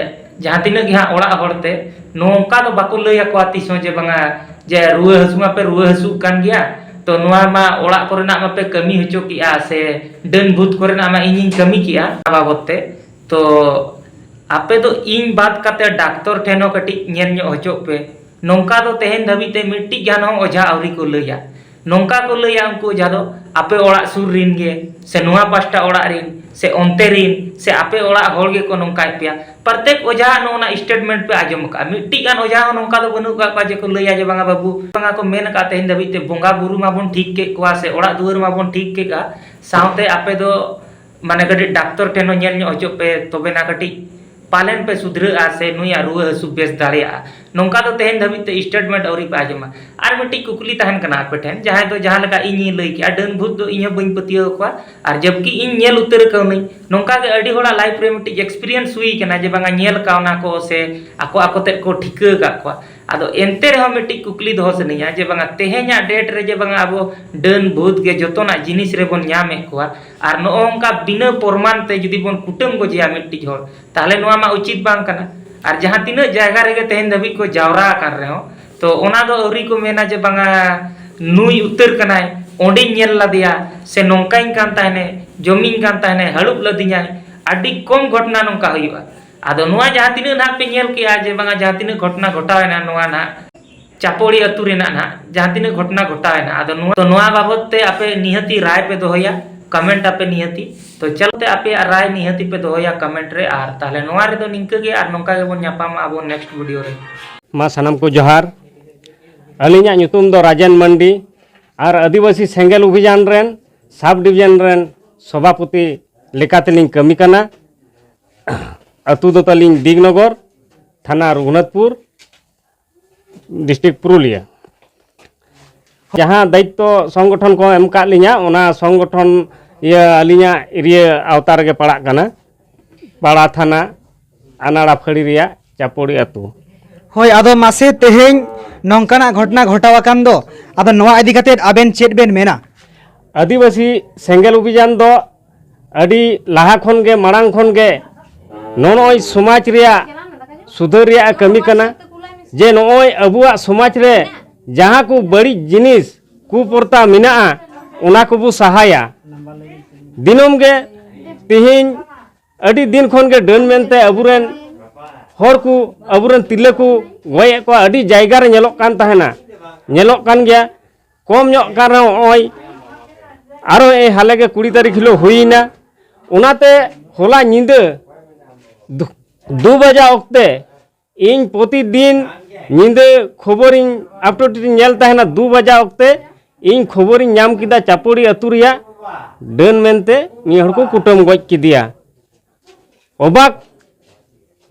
ᱡᱟᱦᱟᱸ ᱛᱤᱱᱟᱹᱜ ᱜᱮ ᱦᱟᱸᱜ ᱚᱲᱟᱜ ᱦᱚᱲ ᱛᱮ ᱱᱚᱝᱠᱟ ᱫᱚ ᱵᱟᱠᱚ ᱞᱟᱹᱭ ᱟᱠᱚᱣᱟ ᱛᱤᱥ ᱦᱚᱸ ᱡᱮ ᱵᱟᱝᱟ, ᱡᱮ ᱨᱩᱣᱟᱹ ᱦᱟᱹᱥᱩ ᱢᱟᱯᱮ ᱨᱩᱣᱟᱹ ᱦᱟᱹᱥᱩᱜ ᱠᱟᱱ ᱜᱮᱭᱟ, ᱛᱚ ᱱᱚᱣᱟ ᱢᱟ ᱚᱲᱟᱜ ᱠᱚᱨᱮᱱᱟᱜ ᱢᱟᱯᱮ ᱠᱟᱹᱢᱤ ᱦᱚᱪᱚ ᱠᱮᱜᱼᱟ, ᱥᱮ ᱰᱟᱹᱱ ᱵᱷᱩᱛ ᱠᱚᱨᱮᱱᱟᱜ ᱢᱟ ᱤᱧᱤᱧ ᱠᱟᱹᱢᱤ ᱠᱮᱜᱼᱟ, ᱚᱱᱟ ᱵᱟᱵᱚᱫ ᱛᱮ᱾ ᱛᱚ ᱟᱯᱮ ᱫᱚ ᱤᱧ ᱵᱟᱫ ᱠᱟᱛᱮ ᱰᱟᱠᱛᱚᱨ ᱴᱷᱮᱱ ᱦᱚᱸ ᱠᱟᱹᱴᱤᱡ ᱧᱮᱞ ᱧᱚᱜ ᱦᱚᱪᱚᱜ ᱯᱮ᱾ ᱱᱚᱝᱠᱟ ᱫᱚ ᱛᱮᱦᱮᱧ ᱫᱷᱟᱹᱵᱤᱡ ᱛᱮ ᱢᱤᱫᱴᱤᱡ ᱜᱟᱱ ᱦᱚᱸ ᱚᱡᱷᱟ ᱟᱹᱣᱨᱤ ᱠᱚ ᱞᱟᱹᱭᱟ᱾ ᱱᱚᱝᱠᱟ ᱠᱚ ᱞᱟᱹᱭᱟ ᱩᱱᱠᱩ ᱚᱡᱷᱟ ᱫᱚ, ᱟᱯᱮ ᱚᱲᱟᱜ ᱥᱩᱨ ᱨᱤᱱ ᱜᱮ, ᱥᱮ ᱱᱚᱣᱟ ᱯᱟᱥᱴᱟ ᱚᱲᱟᱜ ᱨᱤᱱ, ᱥᱮ ᱚᱱᱛᱮ ᱨᱤᱱ, ᱥᱮ ᱟᱯᱮ ᱚᱲᱟᱜ ᱦᱚᱲ ᱜᱮᱠᱚ ᱱᱚᱝᱠᱟᱭᱮᱫ ᱯᱮᱭᱟ᱾ ᱯᱨᱚᱛᱮᱠ ᱚᱡᱷᱟ ᱱᱚᱜᱼᱚ ᱱᱟ ᱥᱴᱮᱴᱢᱮᱱᱴ ᱯᱮ ᱟᱸᱡᱚᱢ ᱟᱠᱟᱫᱼᱟ᱾ ᱢᱤᱫᱴᱤᱡ ᱜᱟᱱ ᱚᱡᱷᱟ ᱦᱚᱸ ᱱᱚᱝᱠᱟ ᱫᱚ ᱵᱟᱹᱱᱩᱜ ᱟᱠᱟᱫ ᱠᱚᱣᱟ ᱡᱮ ᱠᱚ ᱞᱟᱹᱭᱟ ᱡᱮ ᱵᱟᱝᱟ ᱵᱟᱹᱵᱩ, ᱵᱟᱝᱟ ᱠᱚ ᱢᱮᱱ ᱟᱠᱟᱫ ᱛᱮᱦᱮᱧ ᱫᱷᱟᱹᱵᱤᱡ ᱛᱮ ᱵᱚᱸᱜᱟ ᱵᱩᱨᱩ ᱢᱟᱵᱚᱱ ᱴᱷᱤᱠ ᱠᱮᱫ ᱠᱚᱣᱟ, ᱥᱮ ᱚᱲᱟᱜ ᱫᱩᱣᱟᱹᱨ ᱢᱟᱵᱚᱱ ᱴᱷᱤᱠ ᱠᱮᱫᱼᱟ, ᱥᱟᱶᱛᱮ ᱟᱯᱮ ᱫᱚ ᱢᱟᱱᱮ ᱠᱟᱹᱴᱤᱡ ᱰᱟᱠᱛᱚᱨ ᱴᱷᱮᱱ ᱦᱚᱸ ᱧᱮᱞ ᱧᱚᱜ ᱦᱚᱪᱚᱜ ᱯᱮ, ᱛᱚᱵᱮ ᱱᱟ ᱠᱟᱹᱴᱤᱡ ᱯᱟᱞᱮᱱ ᱯᱮ ᱥᱩᱫᱷᱨᱟᱹᱜᱼᱟ ᱥᱮ ᱱᱩᱭᱟᱜ ᱨᱩᱣᱟᱹ ᱦᱟᱹᱥᱩ ᱵᱮᱥ ᱫᱟᱲᱮᱭᱟᱜᱼᱟ᱾ ᱱᱚᱝᱠᱟ ᱫᱚ ᱛᱮᱦᱮᱧ ᱫᱷᱟᱹᱵᱤᱡ ᱛᱮ ᱥᱴᱮᱴᱢᱮᱱᱴ ᱟᱹᱣᱨᱤ ᱯᱮ ᱟᱸᱡᱚᱢᱟ᱾ ᱟᱨ ᱢᱤᱫᱴᱤᱡ ᱠᱩᱠᱞᱤ ᱛᱟᱦᱮᱱ ᱠᱟᱱᱟ ᱟᱯᱮ ᱴᱷᱮᱱ, ᱡᱟᱦᱟᱸᱭ ᱫᱚ ᱡᱟᱦᱟᱸ ᱞᱮᱠᱟ ᱤᱧᱤᱧ ᱞᱟᱹᱭ ᱠᱮᱜᱼᱟ, ᱰᱟᱹᱱ ᱵᱷᱩᱛ ᱫᱚ ᱤᱧ ᱦᱚᱸ ᱵᱟᱹᱧ ᱯᱟᱹᱛᱭᱟᱹᱣ ᱟᱠᱚᱣᱟ, ᱟᱨ ᱡᱚᱵᱠᱤ ᱤᱧ ᱧᱮᱞ ᱩᱛᱟᱹᱨ ᱠᱟᱹᱣᱱᱟᱹᱧ᱾ ᱱᱚᱝᱠᱟ ᱜᱮ ᱟᱹᱰᱤ ᱦᱚᱲᱟᱜ ᱞᱟᱭᱤᱯᱷ ᱨᱮ ᱢᱤᱫᱴᱤᱡ ᱮᱠᱥᱯᱤᱨᱤᱭᱮᱱᱥ ᱦᱩᱭ ᱠᱟᱱᱟ ᱡᱮ ᱵᱟᱝᱟ ᱧᱮᱞ ᱠᱟᱣᱱᱟ ᱠᱚ ᱥᱮ ᱟᱠᱚ ᱟᱠᱚ ᱛᱮᱫ ᱠᱚ ᱴᱷᱤᱠᱟᱹ ᱟᱠᱟᱫ ᱠᱚᱣᱟ᱾ ᱟᱫᱚ ᱮᱱᱛᱮ ᱨᱮᱦᱚᱸ ᱢᱤᱫᱴᱤᱡ ᱠᱩᱠᱞᱤ ᱫᱚᱦᱚ ᱥᱟᱱᱟᱧᱟ ᱡᱮ ᱵᱟᱝᱟ ᱛᱮᱦᱮᱧᱟᱜ ᱰᱮᱴ ᱨᱮ ᱡᱮ ᱵᱟᱝᱟ ᱟᱵᱚ ᱰᱟᱹᱱ ᱵᱷᱩᱛ ᱜᱮ ᱡᱚᱛᱚᱱᱟᱜ ᱡᱤᱱᱤᱥ ᱨᱮᱵᱚᱱ ᱧᱟᱢᱮᱫ ᱠᱚᱣᱟ, ᱟᱨ ᱱᱚᱜᱼᱚ ᱱᱚᱝᱠᱟ ᱵᱤᱱᱟᱹ ᱯᱨᱚᱢᱟᱱ ᱛᱮ ᱡᱩᱫᱤ ᱵᱚᱱ ᱠᱩᱴᱟᱹᱢ ᱜᱚᱡᱮᱭᱟ ᱢᱤᱫᱴᱤᱡ ᱦᱚᱲ, ᱛᱟᱦᱚᱞᱮ ᱱᱚᱣᱟ ᱢᱟ ᱩᱪᱤᱛ ᱵᱟᱝ ᱠᱟᱱᱟ᱾ ᱟᱨ ᱡᱟᱦᱟᱸ ᱛᱤᱱᱟᱹᱜ ᱡᱟᱭᱜᱟ ᱨᱮᱜᱮ ᱛᱮᱦᱮᱧ ᱫᱷᱟᱹᱵᱤᱡ ᱠᱚ ᱡᱟᱣᱨᱟ ᱟᱠᱟᱱ ᱨᱮᱦᱚᱸ, ᱛᱚ ᱚᱱᱟ ᱫᱚ ᱟᱹᱣᱨᱤ ᱠᱚ ᱢᱮᱱᱟ ᱡᱮ ᱵᱟᱝᱟ ᱱᱩᱭ ᱩᱛᱟᱹᱨ ᱠᱟᱱᱟᱭ, ᱚᱸᱰᱮᱧ ᱧᱮᱞ ᱞᱮᱫᱮᱭᱟ, ᱥᱮ ᱱᱚᱝᱠᱟᱧ ᱠᱟᱱ ᱛᱟᱦᱮᱱᱮ, ᱡᱚᱢᱤᱧ ᱠᱟᱱ ᱛᱟᱦᱮᱱᱮ, ᱦᱟᱹᱲᱩᱵ ᱞᱮᱫᱤᱧᱟᱭ᱾ ᱟᱹᱰᱤ ᱠᱚᱢ ᱜᱷᱚᱴᱚᱱᱟ ᱱᱚᱝᱠᱟ ᱦᱩᱭᱩᱜᱼᱟ᱾ ᱟᱫᱚ ᱱᱚᱣᱟ ᱡᱟᱦᱟᱸ ᱛᱤᱱᱟᱹᱜ ᱱᱟᱦᱟᱜ ᱯᱮ ᱧᱮᱞ ᱠᱮᱜᱼᱟ ᱡᱮ ᱵᱟᱝᱟ ᱡᱟᱦᱟᱸ ᱛᱤᱱᱟᱹᱜ ᱜᱷᱚᱴᱚᱱᱟ ᱜᱷᱚᱴᱟᱣᱮᱱᱟ ᱱᱚᱣᱟ ᱱᱟᱦᱟᱜ ᱪᱟᱯᱚᱲᱤ ᱟᱹᱛᱩ ᱨᱮᱱᱟᱜ ᱱᱟᱦᱟᱜ ᱡᱟᱦᱟᱸ ᱛᱤᱱᱟᱹᱜ ᱜᱷᱚᱴᱚᱱᱟ ᱜᱷᱚᱴᱟᱣᱮᱱᱟ, ᱟᱫᱚ ᱱᱚᱣᱟ, ᱛᱚ ᱱᱚᱣᱟ ᱵᱟᱵᱚᱛ ᱛᱮ ᱟᱯᱮ ᱱᱤᱦᱟᱹᱛᱤ ᱨᱟᱭ ᱯᱮ ᱫᱚᱦᱚᱭᱟ, ᱠᱚᱢᱮᱱᱴ ᱟᱯᱮ ᱱᱤᱦᱟᱹᱛᱤ᱾ ᱛᱚ ᱪᱟᱞᱟᱣ ᱛᱮ ᱟᱯᱮᱭᱟᱜ ᱨᱟᱭ ᱱᱤᱦᱟᱹᱛᱤ ᱯᱮ ᱫᱚᱦᱚᱭᱟ ᱠᱚᱢᱮᱱᱴ ᱨᱮ᱾ ᱟᱨ ᱛᱟᱦᱞᱮ ᱱᱚᱣᱟ ᱨᱮᱫᱚ ᱱᱤᱝᱠᱟᱹ ᱜᱮ, ᱟᱨ ᱱᱚᱝᱠᱟ ᱜᱮᱵᱚᱱ ᱧᱟᱯᱟᱢᱟ ᱟᱵᱚ ᱱᱮᱠᱥᱴ ᱵᱷᱤᱰᱤᱭᱳ ᱨᱮ᱾ ᱢᱟ ᱥᱟᱱᱟᱢ ᱠᱚ ᱡᱚᱦᱟᱨ᱾ ᱟᱹᱞᱤᱧᱟᱜ ᱧᱩᱛᱩᱢ ᱫᱚ ᱨᱟᱡᱮᱱ ᱢᱟᱱᱰᱤ ᱟᱨ ᱟᱹᱫᱤᱵᱟᱹᱥᱤ ᱥᱮᱸᱜᱮᱞ ᱚᱵᱷᱤᱡᱟᱱ ᱨᱮᱱ ᱥᱟᱵ ᱰᱤᱵᱤᱡᱚᱱ ᱨᱮᱱ ᱥᱚᱵᱷᱟᱯᱚᱛᱤ ᱞᱮᱠᱟᱛᱮᱞᱤᱧ ᱠᱟᱹᱢᱤ ᱠᱟᱱᱟ᱾ ᱟᱹᱛᱩ ᱫᱚ ᱛᱟᱹᱞᱤᱧ ᱫᱤᱜᱽᱱᱚᱜᱚᱨ, ᱛᱷᱟᱱᱟ ᱨᱚᱜᱷᱩᱱᱟᱛᱷᱯᱩᱨ, ᱰᱤᱥᱴᱨᱤᱠᱴ ᱯᱩᱨᱩᱞᱤᱭᱟᱹ᱾ ᱡᱟᱦᱟᱸ ᱫᱟᱭᱤᱛᱛᱚ ᱥᱚᱝᱜᱚᱴᱷᱚᱱ ᱠᱚ ᱮᱢ ᱠᱟᱜ ᱞᱤᱧᱟ, ᱚᱱᱟ ᱥᱚᱝᱜᱚᱴᱷᱚᱱ ᱤᱭᱟᱹ ᱟᱹᱞᱤᱧᱟᱜ ᱮᱨᱤᱭᱟ ᱟᱣᱛᱟ ᱨᱮᱜᱮ ᱯᱟᱲᱟᱜ ᱠᱟᱱᱟ᱾ ᱯᱟᱲᱟ ᱛᱷᱟᱱᱟ ᱟᱱᱟᱲᱟ ᱯᱷᱟᱹᱲᱤ ᱨᱮᱭᱟᱜ ᱪᱟᱯᱚᱲᱤ ᱟᱹᱛᱩ᱾ ᱦᱳᱭ, ᱟᱫᱚ ᱢᱟᱥᱮ ᱛᱮᱦᱮᱧ ᱱᱚᱝᱠᱟᱱᱟᱜ ᱜᱷᱚᱴᱚᱱᱟ ᱜᱷᱚᱴᱟᱣ ᱟᱠᱟᱱ ᱫᱚ, ᱟᱫᱚ ᱱᱚᱣᱟ ᱤᱫᱤ ᱠᱟᱛᱮᱫ ᱟᱵᱮᱱ ᱪᱮᱫ ᱵᱮᱱ ᱢᱮᱱᱟ? ᱟᱹᱫᱤᱵᱟᱹᱥᱤ ᱥᱮᱸᱜᱮᱞ ᱚᱵᱷᱤᱡᱟᱱ ᱫᱚ ᱟᱹᱰᱤ ᱞᱟᱦᱟ ᱠᱷᱚᱱ ᱜᱮ, ᱢᱟᱲᱟᱝ ᱠᱷᱚᱱ ᱜᱮ ᱱᱚᱜᱼᱚᱭ ᱥᱚᱢᱟᱡᱽ ᱨᱮᱭᱟᱜ ᱥᱩᱫᱷᱟᱹᱨ ᱨᱮᱭᱟᱜ ᱮ ᱠᱟᱹᱢᱤ ᱠᱟᱱᱟ, ᱡᱮ ᱱᱚᱜᱼᱚᱭ ᱟᱵᱚᱣᱟᱜ ᱥᱚᱢᱟᱡᱽ ᱨᱮ ᱡᱟᱦᱟᱸ ᱠᱚ ᱵᱟᱹᱲᱤᱡ ᱡᱤᱱᱤᱥ, ᱠᱩᱯᱨᱚᱛᱟ ᱢᱮᱱᱟᱜᱼᱟ, ᱚᱱᱟ ᱠᱚᱵᱚ ᱥᱟᱦᱟᱭᱟ᱾ ᱫᱤᱱᱟᱹᱢ ᱜᱮ ᱛᱮᱦᱮᱧ ᱟᱹᱰᱤ ᱫᱤᱱ ᱠᱷᱚᱱ ᱜᱮ ᱰᱟᱹᱱ ᱢᱮᱱᱛᱮ ᱟᱵᱚᱨᱮᱱ ᱦᱚᱲ ᱠᱚ, ᱟᱵᱚᱨᱮᱱ ᱛᱤᱨᱞᱟᱹ ᱠᱚ ᱜᱚᱡ ᱮᱫ ᱠᱚᱣᱟ᱾ ᱟᱹᱰᱤ ᱡᱟᱭᱜᱟ ᱨᱮ ᱧᱮᱞᱚᱜ ᱠᱟᱱ ᱛᱟᱦᱮᱱᱟ, ᱧᱮᱞᱚᱜ ᱠᱟᱱ ᱜᱮᱭᱟ᱾ ᱠᱚᱢ ᱧᱚᱜ ᱠᱟᱱ ᱨᱮᱦᱚᱸ ᱱᱚᱜᱼᱚᱭ ᱟᱨᱚ ᱮᱭ ᱦᱟᱞᱮ ᱜᱮ ᱠᱩᱲᱤ ᱛᱟᱹᱨᱤᱠᱷ ᱦᱤᱞᱳᱜ ᱦᱩᱭᱮᱱᱟ᱾ ᱚᱱᱟᱛᱮ ᱦᱚᱞᱟ ᱧᱤᱫᱟᱹ ᱫᱩ, ᱫᱩ ᱵᱟᱡᱟ ᱚᱠᱛᱮ ᱤᱧ ᱯᱨᱚᱛᱤᱫᱤᱱ ᱧᱤᱫᱟᱹ ᱠᱷᱚᱵᱚᱨᱤᱧ ᱟᱯᱰᱮᱴ ᱤᱧ ᱧᱮᱞ ᱛᱟᱦᱮᱱᱟ᱾ ᱫᱩ ᱵᱟᱡᱟ ᱚᱠᱛᱮ ᱤᱧ ᱠᱷᱚᱵᱚᱨᱤᱧ ᱧᱟᱢ ᱠᱮᱫᱟ, ᱪᱟᱯᱚᱲᱤ ᱟᱹᱛᱩ ᱨᱮᱭᱟᱜ ᱰᱟᱹᱱ ᱢᱮᱱᱛᱮ ᱢᱤᱫ ᱦᱚᱲ ᱠᱚ ᱠᱩᱴᱟᱹᱢ ᱜᱚᱡ ᱠᱮᱫᱮᱭᱟ᱾ ᱚᱵᱟᱠ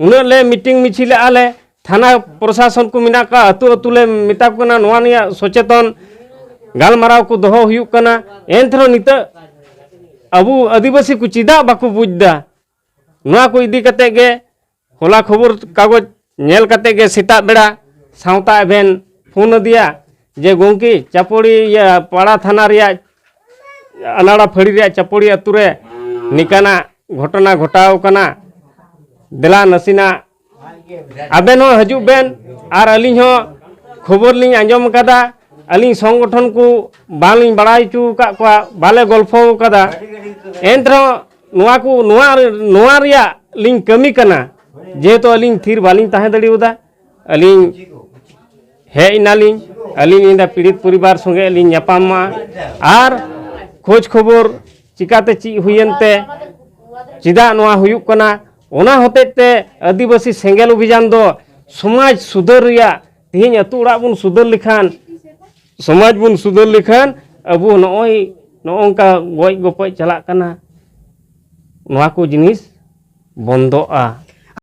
ᱩᱱᱟᱹᱜ ᱞᱮ ᱢᱤᱴᱤᱝ ᱢᱤᱪᱷᱤᱞᱮᱜᱼᱟ ᱞᱮ, ᱛᱷᱟᱱᱟ ᱯᱨᱚᱥᱟᱥᱚᱱ ᱠᱚ ᱢᱮᱱᱟᱜ ᱠᱚᱣᱟ, ᱟᱹᱛᱩ ᱟᱹᱛᱩ ᱞᱮ ᱢᱮᱛᱟ ᱠᱚ ᱠᱟᱱᱟ, ᱱᱚᱣᱟ ᱨᱮᱭᱟᱜ ᱥᱚᱪᱮᱛᱚᱱ ᱜᱟᱞᱢᱟᱨᱟᱣ ᱠᱚ ᱫᱚᱦᱚ ᱦᱩᱭᱩᱜ ᱠᱟᱱᱟ᱾ ᱮᱱᱛᱮ ᱨᱮᱦᱚᱸ ᱱᱤᱛᱚᱜ ᱟᱵᱚ ᱟᱹᱫᱤᱵᱟᱹᱥᱤ ᱠᱚ ᱪᱮᱫᱟᱜ ᱵᱟᱠᱚ ᱵᱩᱡᱽ ᱮᱫᱟ? ᱱᱚᱣᱟ ᱠᱚ ᱤᱫᱤ ᱠᱟᱛᱮ ᱜᱮ ᱦᱚᱞᱟ ᱠᱷᱚᱵᱚᱨ ᱠᱟᱜᱚᱡᱽ ᱧᱮᱞ ᱠᱟᱛᱮ ᱜᱮ ᱥᱮᱛᱟᱜ ᱵᱮᱲᱟ ᱥᱟᱶᱛᱟ ᱮᱵᱷᱮᱱ ᱯᱷᱳᱱ ᱟᱫᱮᱭᱟ ᱡᱮ, "ᱜᱚᱢᱠᱮ, ᱪᱟᱯᱚᱲᱤ, ᱤᱭᱟᱹ, ᱯᱟᱲᱟ ᱛᱷᱟᱱᱟ ᱨᱮᱭᱟᱜ ᱟᱱᱟᱲᱟ ᱯᱷᱟᱹᱲᱤ ᱨᱮᱭᱟᱜ ᱪᱟᱯᱚᱲᱤ ᱟᱹᱛᱩ ᱨᱮ ᱱᱤᱠᱟᱱᱟᱜ ᱜᱷᱚᱴᱚᱱᱟ ᱜᱷᱚᱴᱟᱣ ᱠᱟᱱᱟ, ᱫᱮᱞᱟ ᱱᱟᱥᱮᱱᱟᱜ ᱟᱵᱮᱱ ᱦᱚᱸ ᱦᱤᱡᱩᱜ ᱵᱮᱱ, ᱟᱨ ᱟᱹᱞᱤᱧ ᱦᱚᱸ ᱠᱷᱚᱵᱚᱨ ᱞᱤᱧ ᱟᱸᱡᱚᱢ ᱟᱠᱟᱫᱟ, ᱟᱹᱞᱤᱧ ᱥᱚᱝᱜᱚᱴᱷᱚᱱ ᱠᱚ ᱵᱟᱝᱞᱤᱧ ᱵᱟᱲᱟᱭ ᱦᱚᱪᱚ ᱟᱠᱟᱫ ᱠᱚᱣᱟ, ᱵᱟᱞᱮ ᱜᱚᱞᱯᱷᱚ ᱟᱠᱟᱫᱟ, ᱮᱱᱛᱮ ᱨᱮᱦᱚᱸ ᱱᱚᱣᱟ ᱠᱚ, ᱱᱚᱣᱟ, ᱱᱚᱣᱟ ᱨᱮᱭᱟᱜ ᱞᱤᱧ ᱠᱟᱹᱢᱤ ᱠᱟᱱᱟ, ᱡᱮᱦᱮᱛᱩ ᱟᱹᱞᱤᱧ ᱛᱷᱤᱨ ᱵᱟᱹᱞᱤᱧ ᱛᱟᱦᱮᱸ ᱫᱟᱲᱮᱭᱟᱫᱟ, ᱟᱹᱞᱤᱧ ᱦᱮᱡ ᱮᱱᱟᱞᱤᱧ, ᱟᱹᱞᱤᱧ ᱧᱤᱫᱟᱹ ᱯᱤᱲᱤᱛ ᱯᱚᱨᱤᱵᱟᱨ ᱥᱚᱸᱜᱮ ᱞᱤᱧ ᱧᱟᱯᱟᱢ ᱢᱟ, ᱟᱨ ᱠᱷᱳᱡᱽ ᱠᱷᱚᱵᱚᱨ ᱪᱤᱠᱟᱛᱮ ᱪᱮᱫ ᱦᱩᱭᱮᱱ ᱛᱮ, ᱪᱮᱫᱟᱜ ᱱᱚᱣᱟ ᱦᱩᱭᱩᱜ ᱠᱟᱱᱟ, ᱚᱱᱟ ᱦᱚᱛᱮᱡ ᱛᱮ ᱟᱹᱫᱤᱵᱟᱹᱥᱤ ᱥᱮᱸᱜᱮᱞ ᱚᱵᱷᱤᱡᱟᱱ ᱫᱚ ᱥᱚᱢᱟᱡᱽ ᱥᱩᱫᱷᱟᱹᱨ ᱨᱮᱭᱟᱜ, ᱛᱮᱦᱮᱧ ᱟᱹᱛᱩ ᱚᱲᱟᱜ ᱵᱚᱱ ᱥᱩᱫᱷᱟᱹᱨ ᱞᱮᱠᱷᱟᱱ, ᱥᱚᱢᱟᱡᱽ ᱵᱚᱱ ᱥᱩᱫᱷᱟᱹᱨ ᱞᱮᱠᱷᱟᱱ ᱟᱵᱚ ᱱᱚᱜᱼᱚᱭ ᱱᱚᱜᱼᱚ ᱱᱚᱝᱠᱟ ᱜᱚᱡ ᱜᱚᱯᱚᱡ ᱪᱟᱞᱟᱜ ᱠᱟᱱᱟ, ᱱᱚᱣᱟ ᱠᱚ ᱡᱤᱱᱤᱥ ᱵᱚᱱᱫᱚᱜᱼᱟ᱾